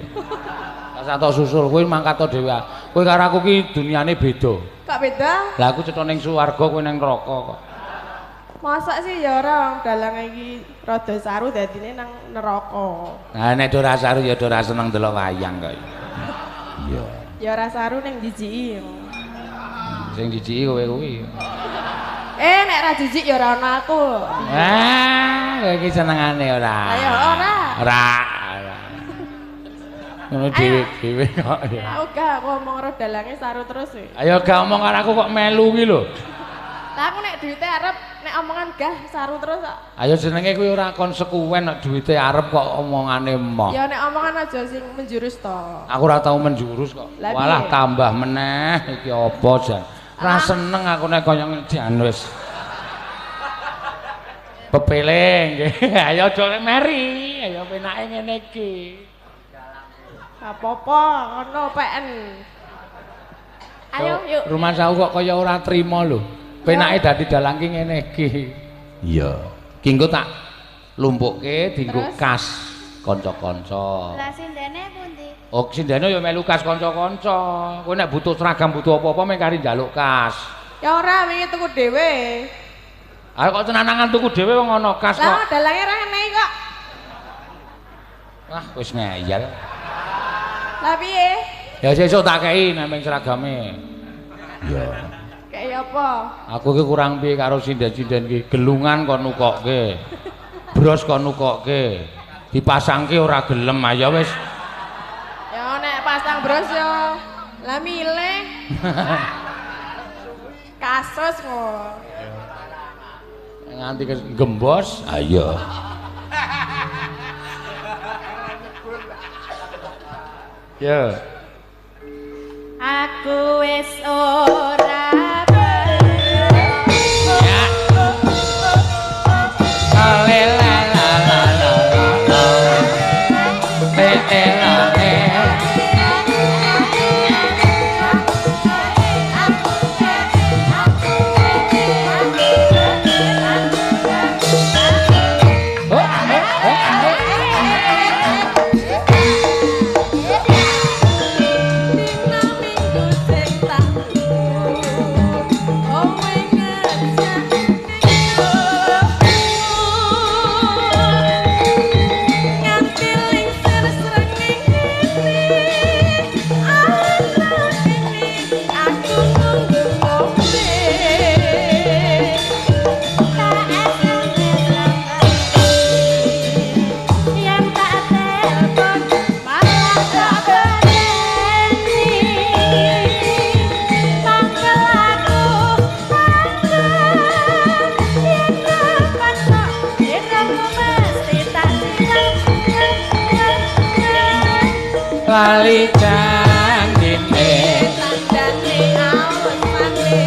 Sak susul kowe mangkat dhewe. Kowe karo aku ki duniane beda. Kok beda? Lah aku cetha ning swarga kowe ning neraka kok. Mosok sih ya ora wong dalang iki rada saru dadine nang neraka. Nah nek ora saru ya ora seneng delok wayang kok. Iya. Ya ora saru ning jijiki. Sing jijiki kowe kuwi. Eh nek ora jijik ya ora ono aku. Ah, kowe iki senengane ora. Ayo ora. Ora. Ngono dhewe-dhewe kok ya. Aku gak ngomong karo dalange saru terus e. Ayo gak omong karo aku kok melu ki lho. Lah aku nek duwite arep nek omongan gah saru terus kok. Ayo jenenge kuwi ora konsekuen nek duwite arep kok omongane emoh. Ya nek omongan aja sing menjurus to. Aku ora tau menjurus kok. Walah tambah meneh iki apa jan. Ora seneng aku nek kaya jan wis. Pepeling nggih. Ayo aja meri, ayo penake ngene iki. Apa-apa ngono PN. Ayo yuk. Rumah saku kok kaya ora trima lho. Penake dadi dalang ki ngene iki. Iya. Ki engko tak lumpukke dienggo kas kanca-kanca. Lah sindene pundi? Oh, sindene ya melu kas kanca-kanca. Kowe nek butuh seragam butuh apa-apa meng kari njaluk kas. Ya ora wingi tuku dhewe. Ah kok tenanangan tuku dhewe wong ana kas kok. Lah dalange ra enek kok. Wah, wis ngeyel. Lah piye? Ya sesuk tak kei nang seragame. Iya. Kei apa? Aku iki kurang piye karo sinden-sinden iki, gelungan kon nukokke. Bros kon nukokke. Dipasangke ora gelem ayo wis. Ya nek pasang bros ya lah milih. Kasus kok. Nganti gembos, ayo. Ya. Aku wis ora ya. Ale la la la la la. Te te la te. Dina minggu sing tak Lali janjine tandane awesane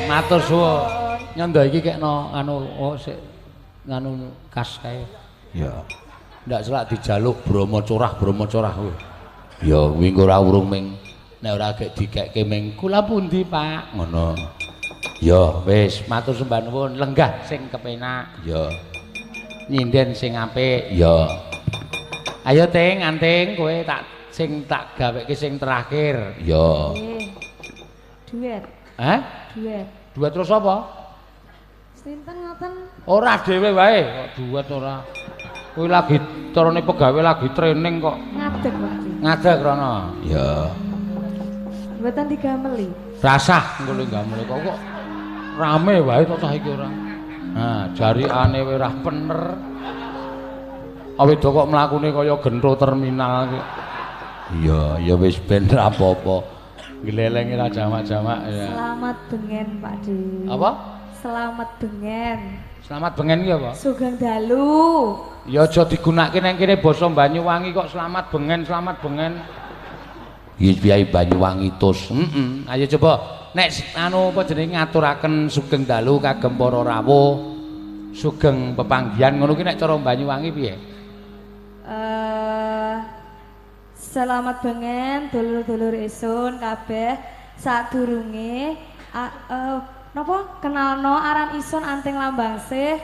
Matur suwun. Nyondo iki kekno anu oh sik nganu kas kae. Ya. Ndak selak dijaluk Bromo curah kuwi. Ya kuwi engko ora urung ming nek ora gek dikekke ming kula pundi Pak ngono. Ya wis matur sembah nuwun lenggah sing kepenak. Ya. Nyinden sing apik. Ya. Ayo Ting, anting kowe tak sing tak gaweke sing terakhir. Ya. Duet. Hah? Duet. Duet terus apa? Sinten ngoten? Ora dhewe wae kok duet ora. Kuwi lagi carane pegawe lagi training kok. Ngadeg, Pak. Ngadeg rono. Ya. Mboten digameli. Rasah engko lho gameli kok kok rame wae kok cah iki ora. Nah, jarikane wae ora pener. Awit kok mlakune kaya gentho terminal iki. Iya, ya wis ben ra apa-apa. Glelenge ra jamak-jamak ya. Selamat bengen Pak Di. Apa? Selamat bengen. Selamat bengen ki apa? Sugeng dalu. Ya aja digunakake nang kene basa Banyuwangi kok selamat bengen, selamat bengen. Iki piye Banyuwangi tus. Heeh. Ayo coba nek anu apa jenenge ngaturaken sugeng dalu kagem para rawuh. Sugeng pepanggihan ngono ki nek cara Banyuwangi piye? Selamat bengen dulur-dulur isun kabeh sadurunge napa kenalno aran isun Anting Lambangsih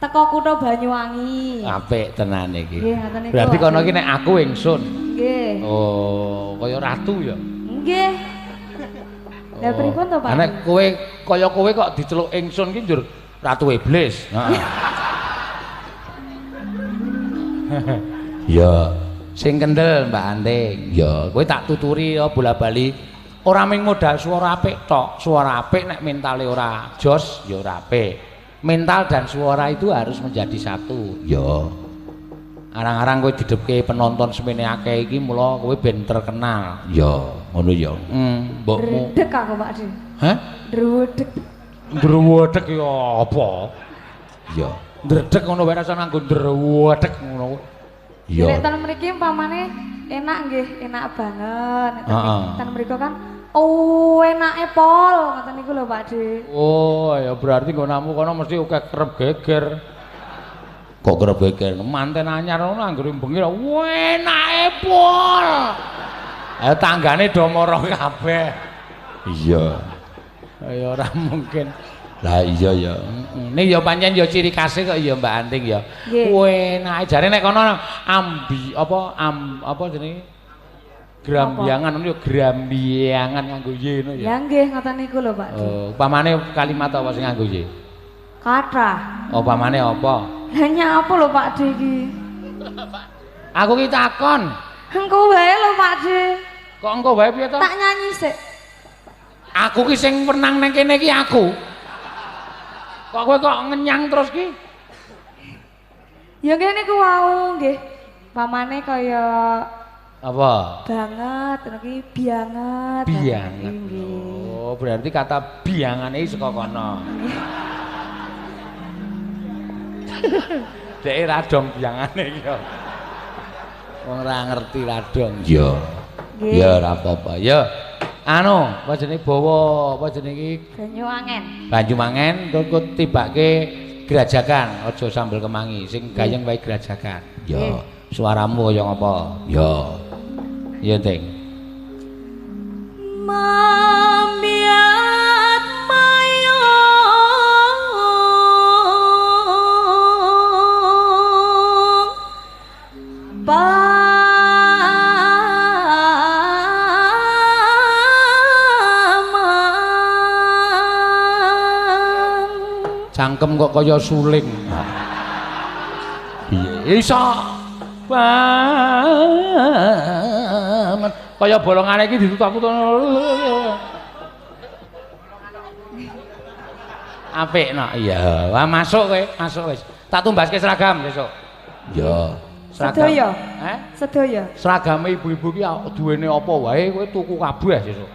teko kutha Banyuwangi. Apik tenan iki. Berarti kono iki nek aku ingsun. Nggih. Oh, kaya ratu ya? Nggih. Lah pripun to, Pak? Nek kowe kaya kowe kok diceluk ingsun ki njur ratu iblis. Heeh. Ya. Sing kendel Mbak Anting. Ya, kowe tak tuturi ya bola-bali. Ora mung modal swara apik tok. Swara apik nek mentale ora jos ya ora apik. Mental dan suara itu harus menjadi satu. Ya. Arang-arang kowe didhepke penonton semene akeh iki mula kowe ben terkenal. Ya, ngono ya. Mbokmu. Ndredeg aku, Pak Di. Hah? Ndredeg. Ndredeg ya apa? Ya. Ndredeg ngono wae rasane nganggo ndredeg ngono. Iya. Nek ten mriki umpamane enak nggih, enak banget. Nek ten mriko kan oh enake pol ngoten niku lho Pak De. Oh, ya berarti nggonamu kono mesti akeh kerep geger. Kok kerep geger? Manten anyar ngono anggere bengi enake pol. Ayo tanggane do mara kabeh. Iya. Ya ora mungkin. Lah iya ya. Ning ya pancen ya ciri khase kok ya Mbak Anting ya. Enake jare nek kono ambi apa apa jenenge? Grambiangan ngono ya grambiangan nganggo y ngono ya. Ya nggih ngoten niku lho Pak. Oh, upamane kalimat apa sing nganggo y? Kathah. Oh, upamane apa? Lah nyapa lho Pak De iki? Aku ki takon. Engko wae lho Pak De. Kok engko wae piye to? Tak nyanyi sik. Aku ki sing wenang nang kene iki aku. Kok kowe kok ngenyang terus ki? Ya nggih niku wau nggih. Pamane kaya apa? Banget, iki bianget. Bianget. Oh, berarti kata biangane iki saka kono. Dhek radong biangane iki. Wong ora ngerti radong. Iya. Ya ora apa-apa. Ya. Anu, apa jenenge bawa apa jenenge iki? Banyuwangen. Banyuwangen terus tibake Grajagan, aja sambel kemangi, sing gayeng wae Grajagan. Ya. Suaramu kaya ngapa? Ya. Iya, Ting. Mamiat mayong pamang. Cangkem kok kaya suling. Piye iso? Banget kaya bolongane iki ditutup-tutup. Apik no. Iya, wah masuk kowe, masuk wis. Tak tumbaske seragam besok. Ya. Seragam. Sedaya. Eh? Sedaya. Seragame ibu-ibu ki duwene apa wae kowe tuku kabeh sesuk.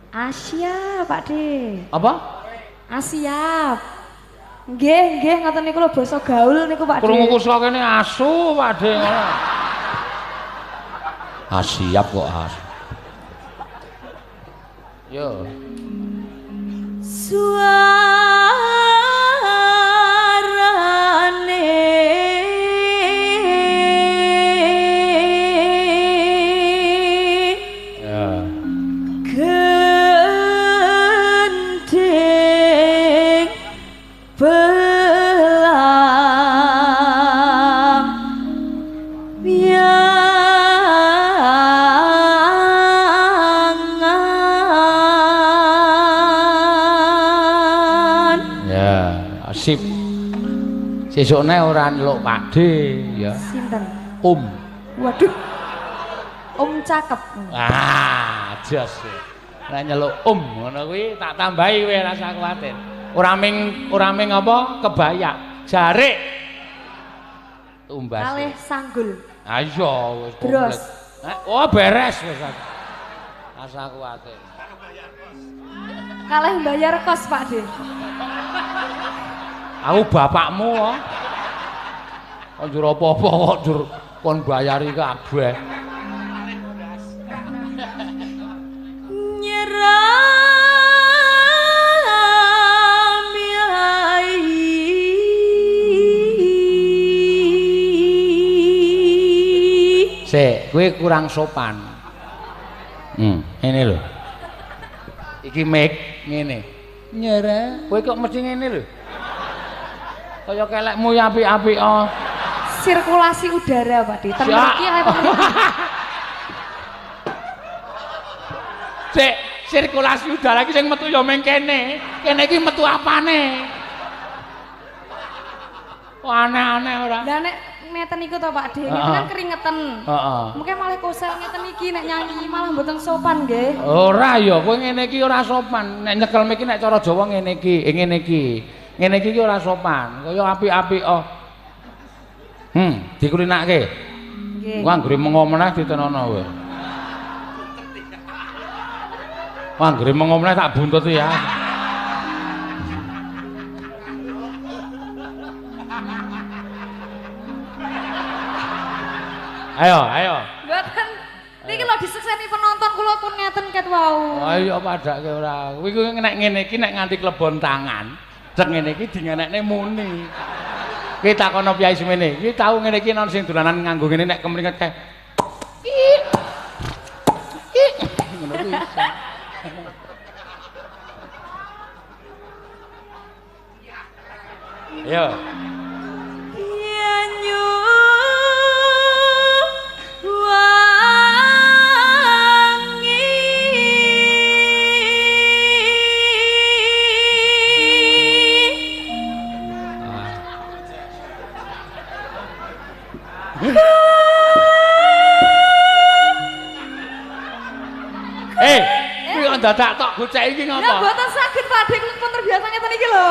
Asia, Pak De. Apa? Asiap. Nggih, nggih ngoten niku lho basa gaul niku Pak De. Krungu saka kene asu Pak De ngono. Asiap kok asu. Yo. Suarane ya. Gending belang biangan. Ya, sip. Sesukne ora ndelok Pakde ya. Sinten? Om. Waduh. Om cakep. Ah, jos. Nek nyeluk om ngono kuwi tak tambahi kowe rasa kuwatir. Ora ming apa kebaya, jarik. Tumbas. Kalih sanggul. Ah iya wis komplit. Oh beres wis. Rasa kuwatir. Kalih bayar kos Pak De. Aku bapakmu kok. Kok njur apa-apa kok njur kon bayari kabeh. Nyerami ai. Sik, kowe kurang sopan. Ngene lho. Iki mic ngene. Nyerah, kowe kok mesti ngene lho. Kaya kelekmu ya apik-apik oh. Sirkulasi udara Pak De. Ten mriki ae Pak. Sik, sirkulasi udara iki sing metu ya meng kene. Kene iki metu apane? Oh, aneh-aneh ora. Lah nek ngeten niku to Pak De, ngeten kan keringetan. Heeh. Mungkin malah kosel ngeten iki nek nyanyi malah mboten sopan nggih. Ora ya, kowe ngene iki ora sopan. Nek nyekel miki nek cara Jawa ngene iki, ngene iki. Ngene iki ora sopan, kaya apik-apik oh. Dikulinake. Nggih. Wah, anggere mengo meneh ditenono kowe. Wah, anggere mengo meneh tak buntut ya. Ayo, ayo. Mboten. Niki lho disekseni penonton kula pun ngeten ket wau. Ayo padake ora. Kuwi kuwi nek ngene iki nek nganti klebon tangan, cek ngene iki dingenekne muni. Ki takono piyai semene. Iki tau ngene iki non sing dolanan nganggo ngene nek kemringet kae. Ngono kuwi. Ayo. Nyanyu wangi. Eh, kuwi kok dadak tok gocek iki ngopo? Lah mboten saged Pak Dik, pun terbiasa ngeten iki lho.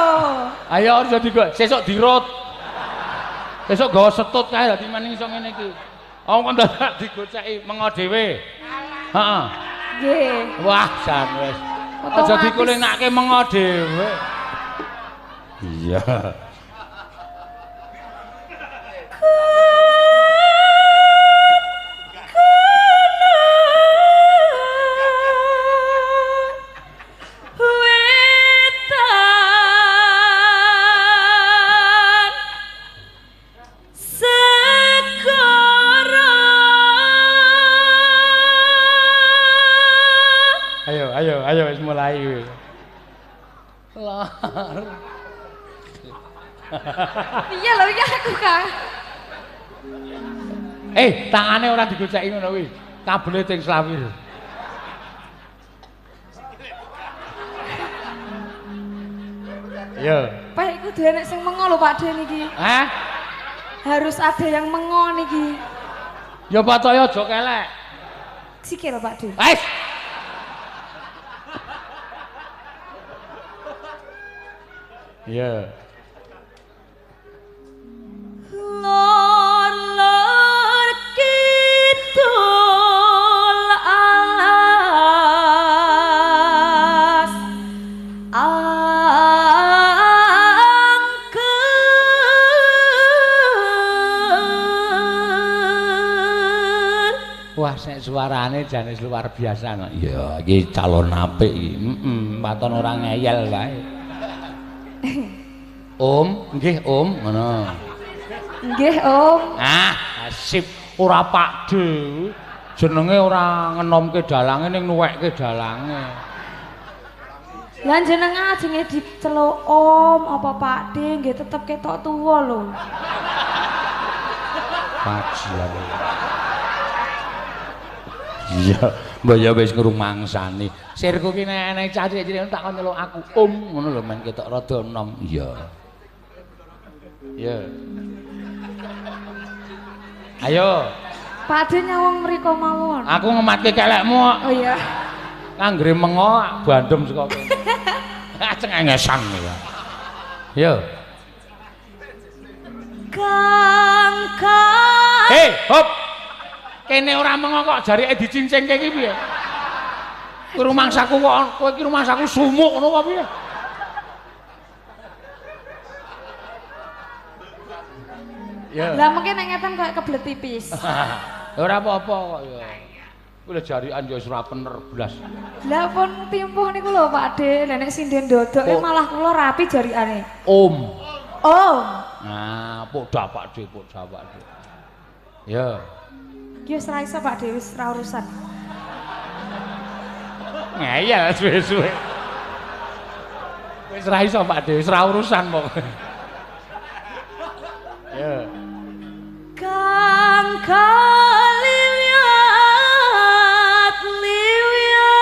Ayo aja digo, sesuk dirut. Sesuk gawa setut kae dadi maning iso ngene iki. Oh kok dadak digoceki mengo dhewe. Heeh. Nggih. Wah, jan wis. Aja dikulinake mengo dhewe. Iya. Wetan segara. Ayo, ayo, ayo wis mulai kuwi. Lor. Iya lho iki aku, Kang. Eh, tangane ora digoceki ngono kuwi. Kabele ting slawir. Yo. Pak iku enek sing mengo lho Pak De niki. Hah? Harus ada yang mengo niki. Ya patoke aja kelek. Sikil Pak De. Wes. Iya. Lor lor kidul alas angker. Wah, sek suarane jane luar biasa no. Iya, iki calon apik iki. Heeh, waton ora ngeyel wae. Om, nggih Om, ngono. Nggih, Om. Ah, sip. Ora Pak De. Jenenge ora ngenomke dalange ning nuwekke dalange. Lah jenengan ajenge diceluk Om apa Pak De nggih tetep ketok tuwa lho. Kajian. Iya, mbok ya wis ngrumangsani. Sirku ki nek enek cah cilik-cilik tak kon nyeluk aku Om ngono lho men ketok rada enom. Iya. Iya. Ayo. Pak De nyawang mriko mawon. Aku ngematke kelekmu kok. Oh iya. Anggere mengo bandem saka kene. Ah cengengesan ya. Yo. Kang kang. Hei, hop. Kene ora mengo kok jarike dicincingke iki piye? Kuwi rumangsaku kok kowe iki rumangsaku sumuk ngono apa piye? Ya. Lah mungkin nek ngeten koyo kebelet tipis. Ora apa-apa kok ya. Kuwi lho jarikan ya wis ora pener blas. Lah pun timpuh niku lho Pak De, lah nek sinden dodoke malah kula rapi jarikane. Om. Om. Nah, poda Pak De, poda Pak De. Ya. Ki wis ra iso Pak De, wis ra urusan. Ngeyel suwe-suwe. Wis ra iso Pak De, wis ra urusan pokoke. Ya. Kang kaliwat liwat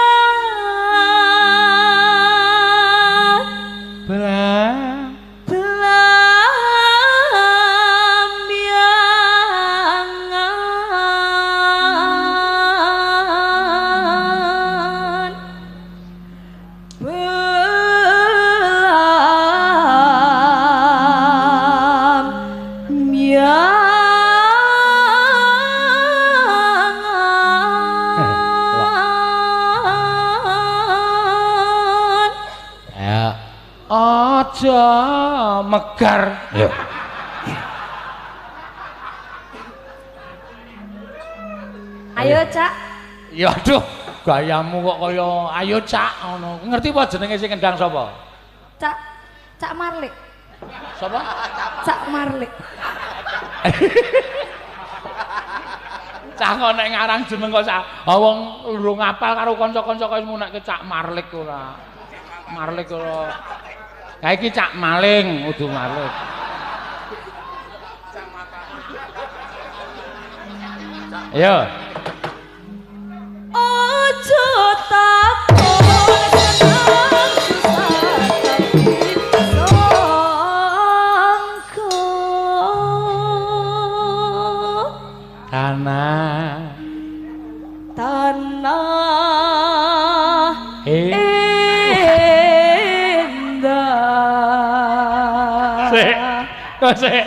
belah belamyangan belamyangan. Ya. Aja megar. Ya. Ayo, Cak. Ya aduh, gayamu kok kaya ayo Cak ngono. Ngerti apa jenenge sing kendang sapa? Cak Cak Marlik. Sapa? Cak Marlik. Cak kok nek ngarang jeneng kok sak wong urung ngapal karo kanca-kanca kok munekke Cak Marlik ora. Marlik ora. Kae iki Cak Maling, udu Marlik. Ayo. Ojo takon seneng susah tapi sangka tanah tanah endah. Sik, kok sik.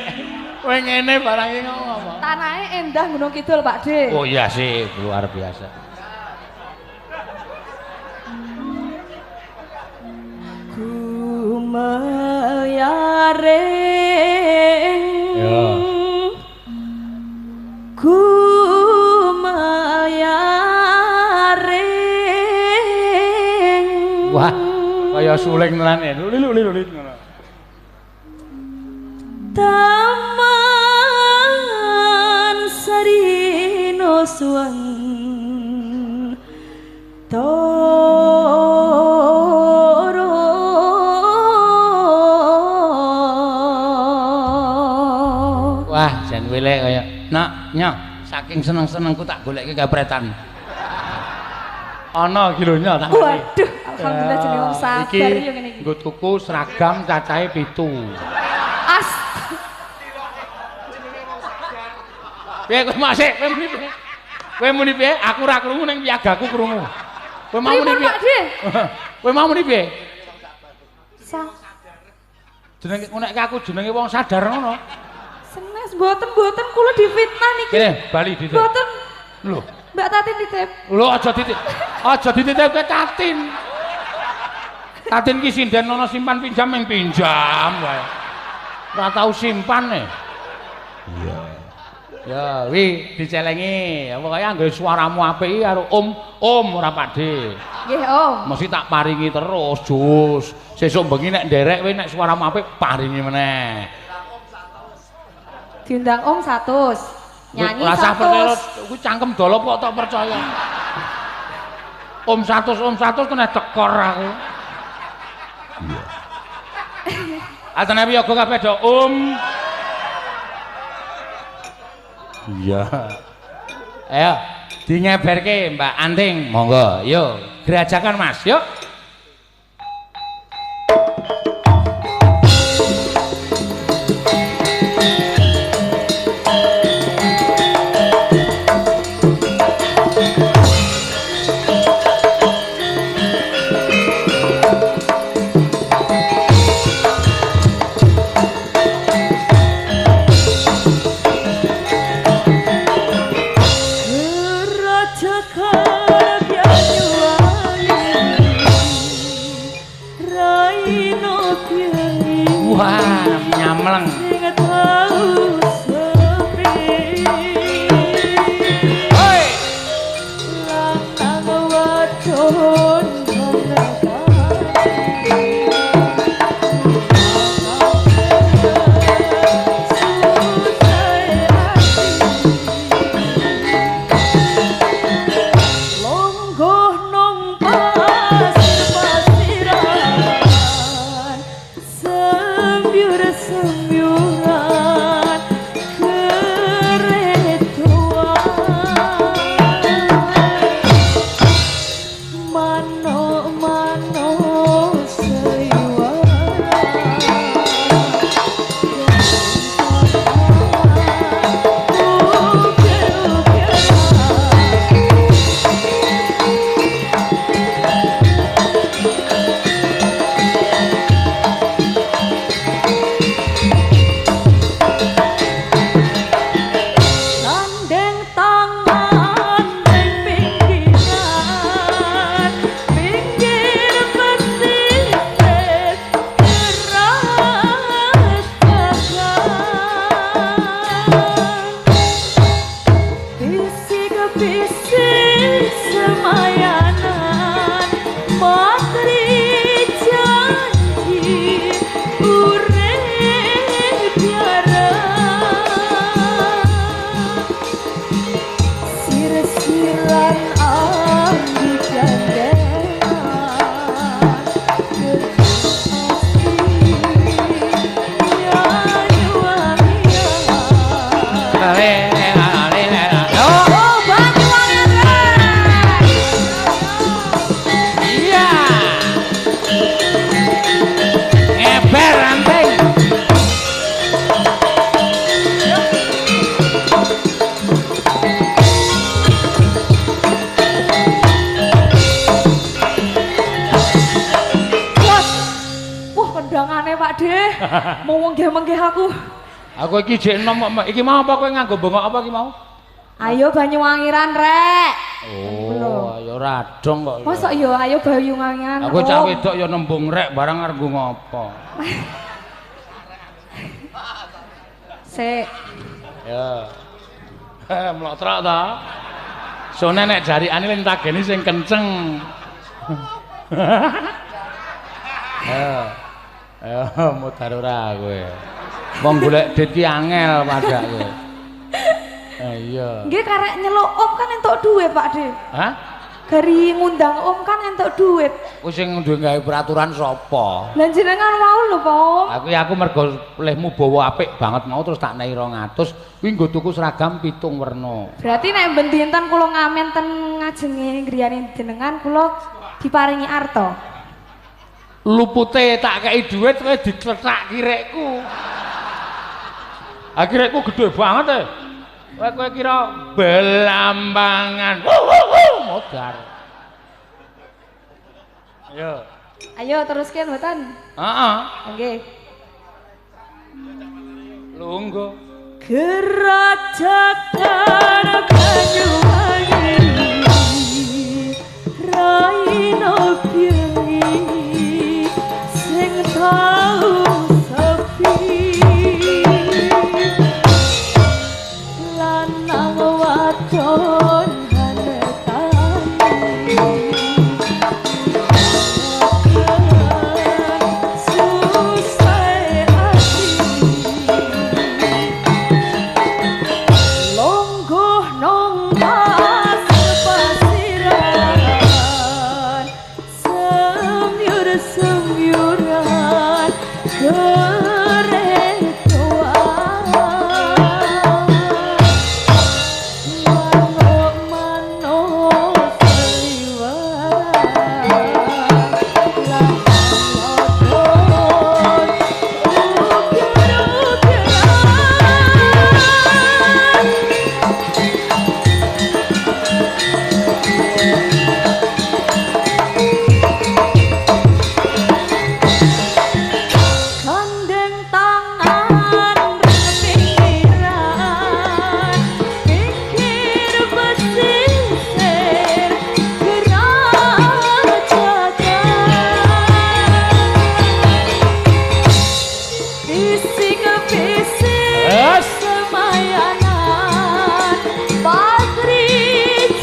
Kowe ngene barang iki ngomong apa? Tanahe endah Gunung Kidul, Pak De. Oh iya sih, luar biasa. Gumelyaring. Ya. Gumelyaring. Wah, kaya suling tenan e. Luli luli luli ngono. Taman Sarino Suwan Toro. Wah, jan welek kaya nak nyoh, saking seneng-senengku tak golekke kapretan. Ana iki lho nyoh tak. Waduh, alhamdulillah jenenge wong sabar yo ngene iki. Nggo tuku seragam cacahe 7. As. Piye kowe masih kowe muni piye? Kowe muni piye? Aku ora krungu ning piyagaku krungu. Kowe mau muni piye? Kowe mau muni piye? Sa. Jenenge nek aku jenenge wong sadar ngono. Senes mboten-mboten kula difitnah niki. Kene bali dititip. Mboten. Lho, Mbak Tatin dititip. Lho aja dititip. Aja dititipke Tatin. Tatin ki sinden ana simpan pinjam ming pinjam wae. Ora tau simpan e. Iya. Ya, wi dicelengi. Pokoke anggere suaramu apik iki karo Om, Om ora Pakde. Nggih, Om. Mesti tak paringi terus, Jus. Sesuk bengi nek nderek kowe nek suaramu apik paringi meneh. Diundang Om 100. Nyanyi 100. Rasah percaya kuwi cangkem dolop kok tak percaya. Om 100, Om 100 kena tekor aku. Iya. Atene wiyaga kabeh do Om. Iya. Ayo dingeberke Mbak Anting, monggo. Yo, gerajakan Mas, yuk. Wah, nyamleng. Hoi. Sembiur sembiuran. Mau menggeh-menggeh aku. Aku iki jek enom kok. Iki mau apa kowe nganggo bongok apa iki mau? Ayo Banyuwangiran rek. Oh, ayo radong kok. Mosok ya ayo Banyuwangiran. Aku cah wedok ya nembung rek barang arep nggo ngopo. Sik. Ya. Mlotrok ta. Sone nek jarikane ning tagene sing kenceng. Ayo, mudar ora kowe. Wong golek dit ki angel padha kowe. Iya. Nggih karek nyeluk om kan entuk duit, Pak De. Hah? Gari ngundang om kan entuk duit. Kuwi sing duwe gawe peraturan sapa? Lah jenengan wau lho, Pak Om. Aku mergo lehmu bawa apik banget mau terus tak nei 200. Kuwi nggo tuku seragam 7 werna. Berarti nek ben dinten kula ngamen ten ngajenge griyane jenengan kula diparingi arta. Lupute tak kei duit kowe dicethak kirekku. Ah kirekku gede banget e. Kowe kira belambangan. Modar. Ayo. Ayo teruske mboten? Heeh. Nggih. Lungguh. Gerajakan Banyuwangi raino bengi sing tau sepi lanang wadon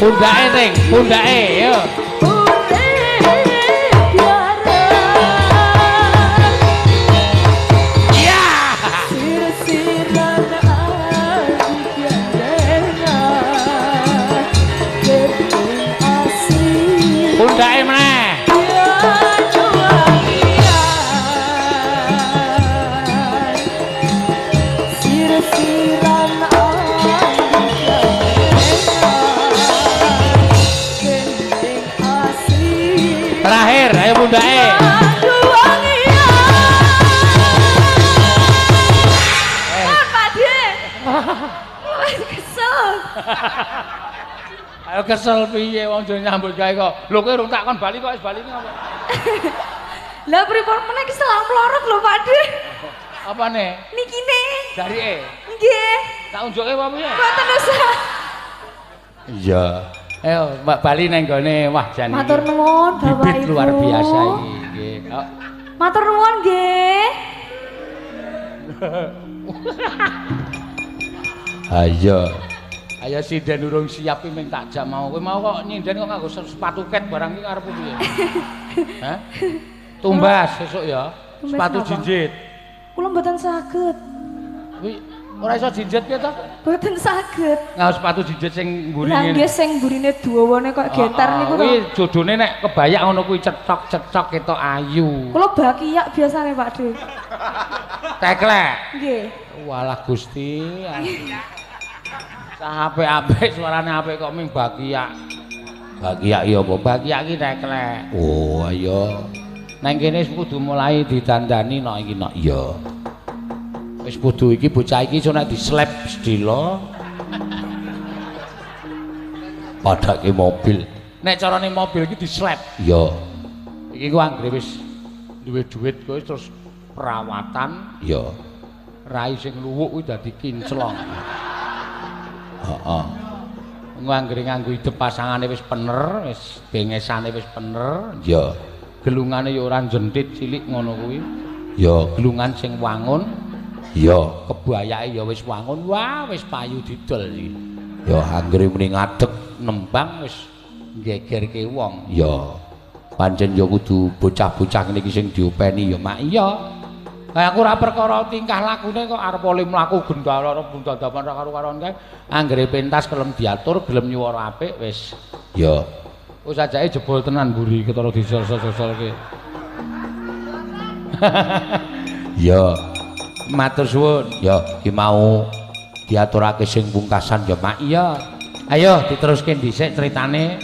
Pundake ring, pundake yo. Iya. Pundake meneh. Terakhir, ayo pundake. Pak De. Kesel. Ayo kesel piye wong jo nyambut gawe kok. Lho kowe urung tak kon bali kok wis bali iki apa? Lah pripun meneh iki selang mlorot lho Pak De. Apane? Nikine. Jarike. Nggih. Tak unjuke apa piye? Mboten usah. Iya. Ayo Mbak bali nang gone wah jan. Matur nuwun Bapak Ibu. Luar biasa iki nggih. Matur nuwun nggih. Ayo. Ayo sinden urung siap iki ming tak jak mau. Kowe mau kok nyinden kok nganggo sepatu ket barang iki karepmu piye? Hah? Tumbas sesuk ya. Sepatu jinjit. Kula mboten saged. Kuwi ora iso jinjit piye to? Mboten saged. Nganggo sepatu jinjit sing mburi ngene. Lah nggih sing mburine dawane kok getar niku to. Kuwi jodone nek kebayak ngono kuwi cetok-cetok ketok ayu. Kula bakiyak biasane Pak De. Teklek. Nggih. Walah Gusti. Cah apik-apik suarane apik kok ming bakiyak. Bakiyak ya apa? Bakiyak iki teklek. Oh ayo. Nang kene wis kudu mulai didandani nok iki nok. Iya. Wis kudu iki bocah iki iso nek dislep sedhela. Padake mobil. Nek carane mobil iki dislep. Iya. Iki ku anggere wis duwe duit kowe terus Perawatan ya. Rai sing luwuk kuwi dadi kinclong. Heeh. Anggere nganggo idep pasangane wis pener, wis bengesane wis pener, ya. Gelungane ya ora jentit cilik ngono kuwi. Ya, gelungan sing wangun, ya, kebayake ya wis wangun. Wah, wis payu didol iki. Ya, anggere muni ngadeg nembang wis nggegerke wong. Ya. Pancen ya kudu bocah-bocah ngene iki sing diopeni ya, Mak. Iya. Lah aku ora perkara tingkah lakune kok arep oleh mlaku gendala arep dadapan ra karo-karuan kae. Anggere pentas kelem diatur, gelem nyuwara apik wis. Ya. Wis ajake jebol tenan mburi ketara disol-solke. Ya. Matur suwun. Ya, iki mau diaturake sing pungkasan ya, Mak. Iya. Ayo diteruske dhisik critane.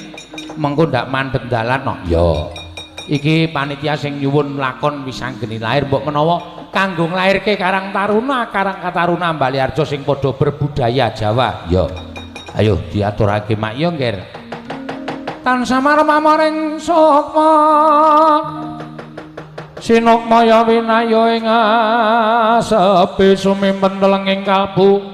Mengko ndak mandeg dalan no. Ya. Iki panitia sing nyuwun lakon Wisanggeni Lahir mbok menawa kanggo nglairke Karang Taruna, Karang Kataruna Baliharjo sing padha berbudaya Jawa. Ya. Ayo diaturake Mak ya, Ngger. Tansah marmaring sukma sinukmaya winaya ing asepi sumimpen telenging kalbu.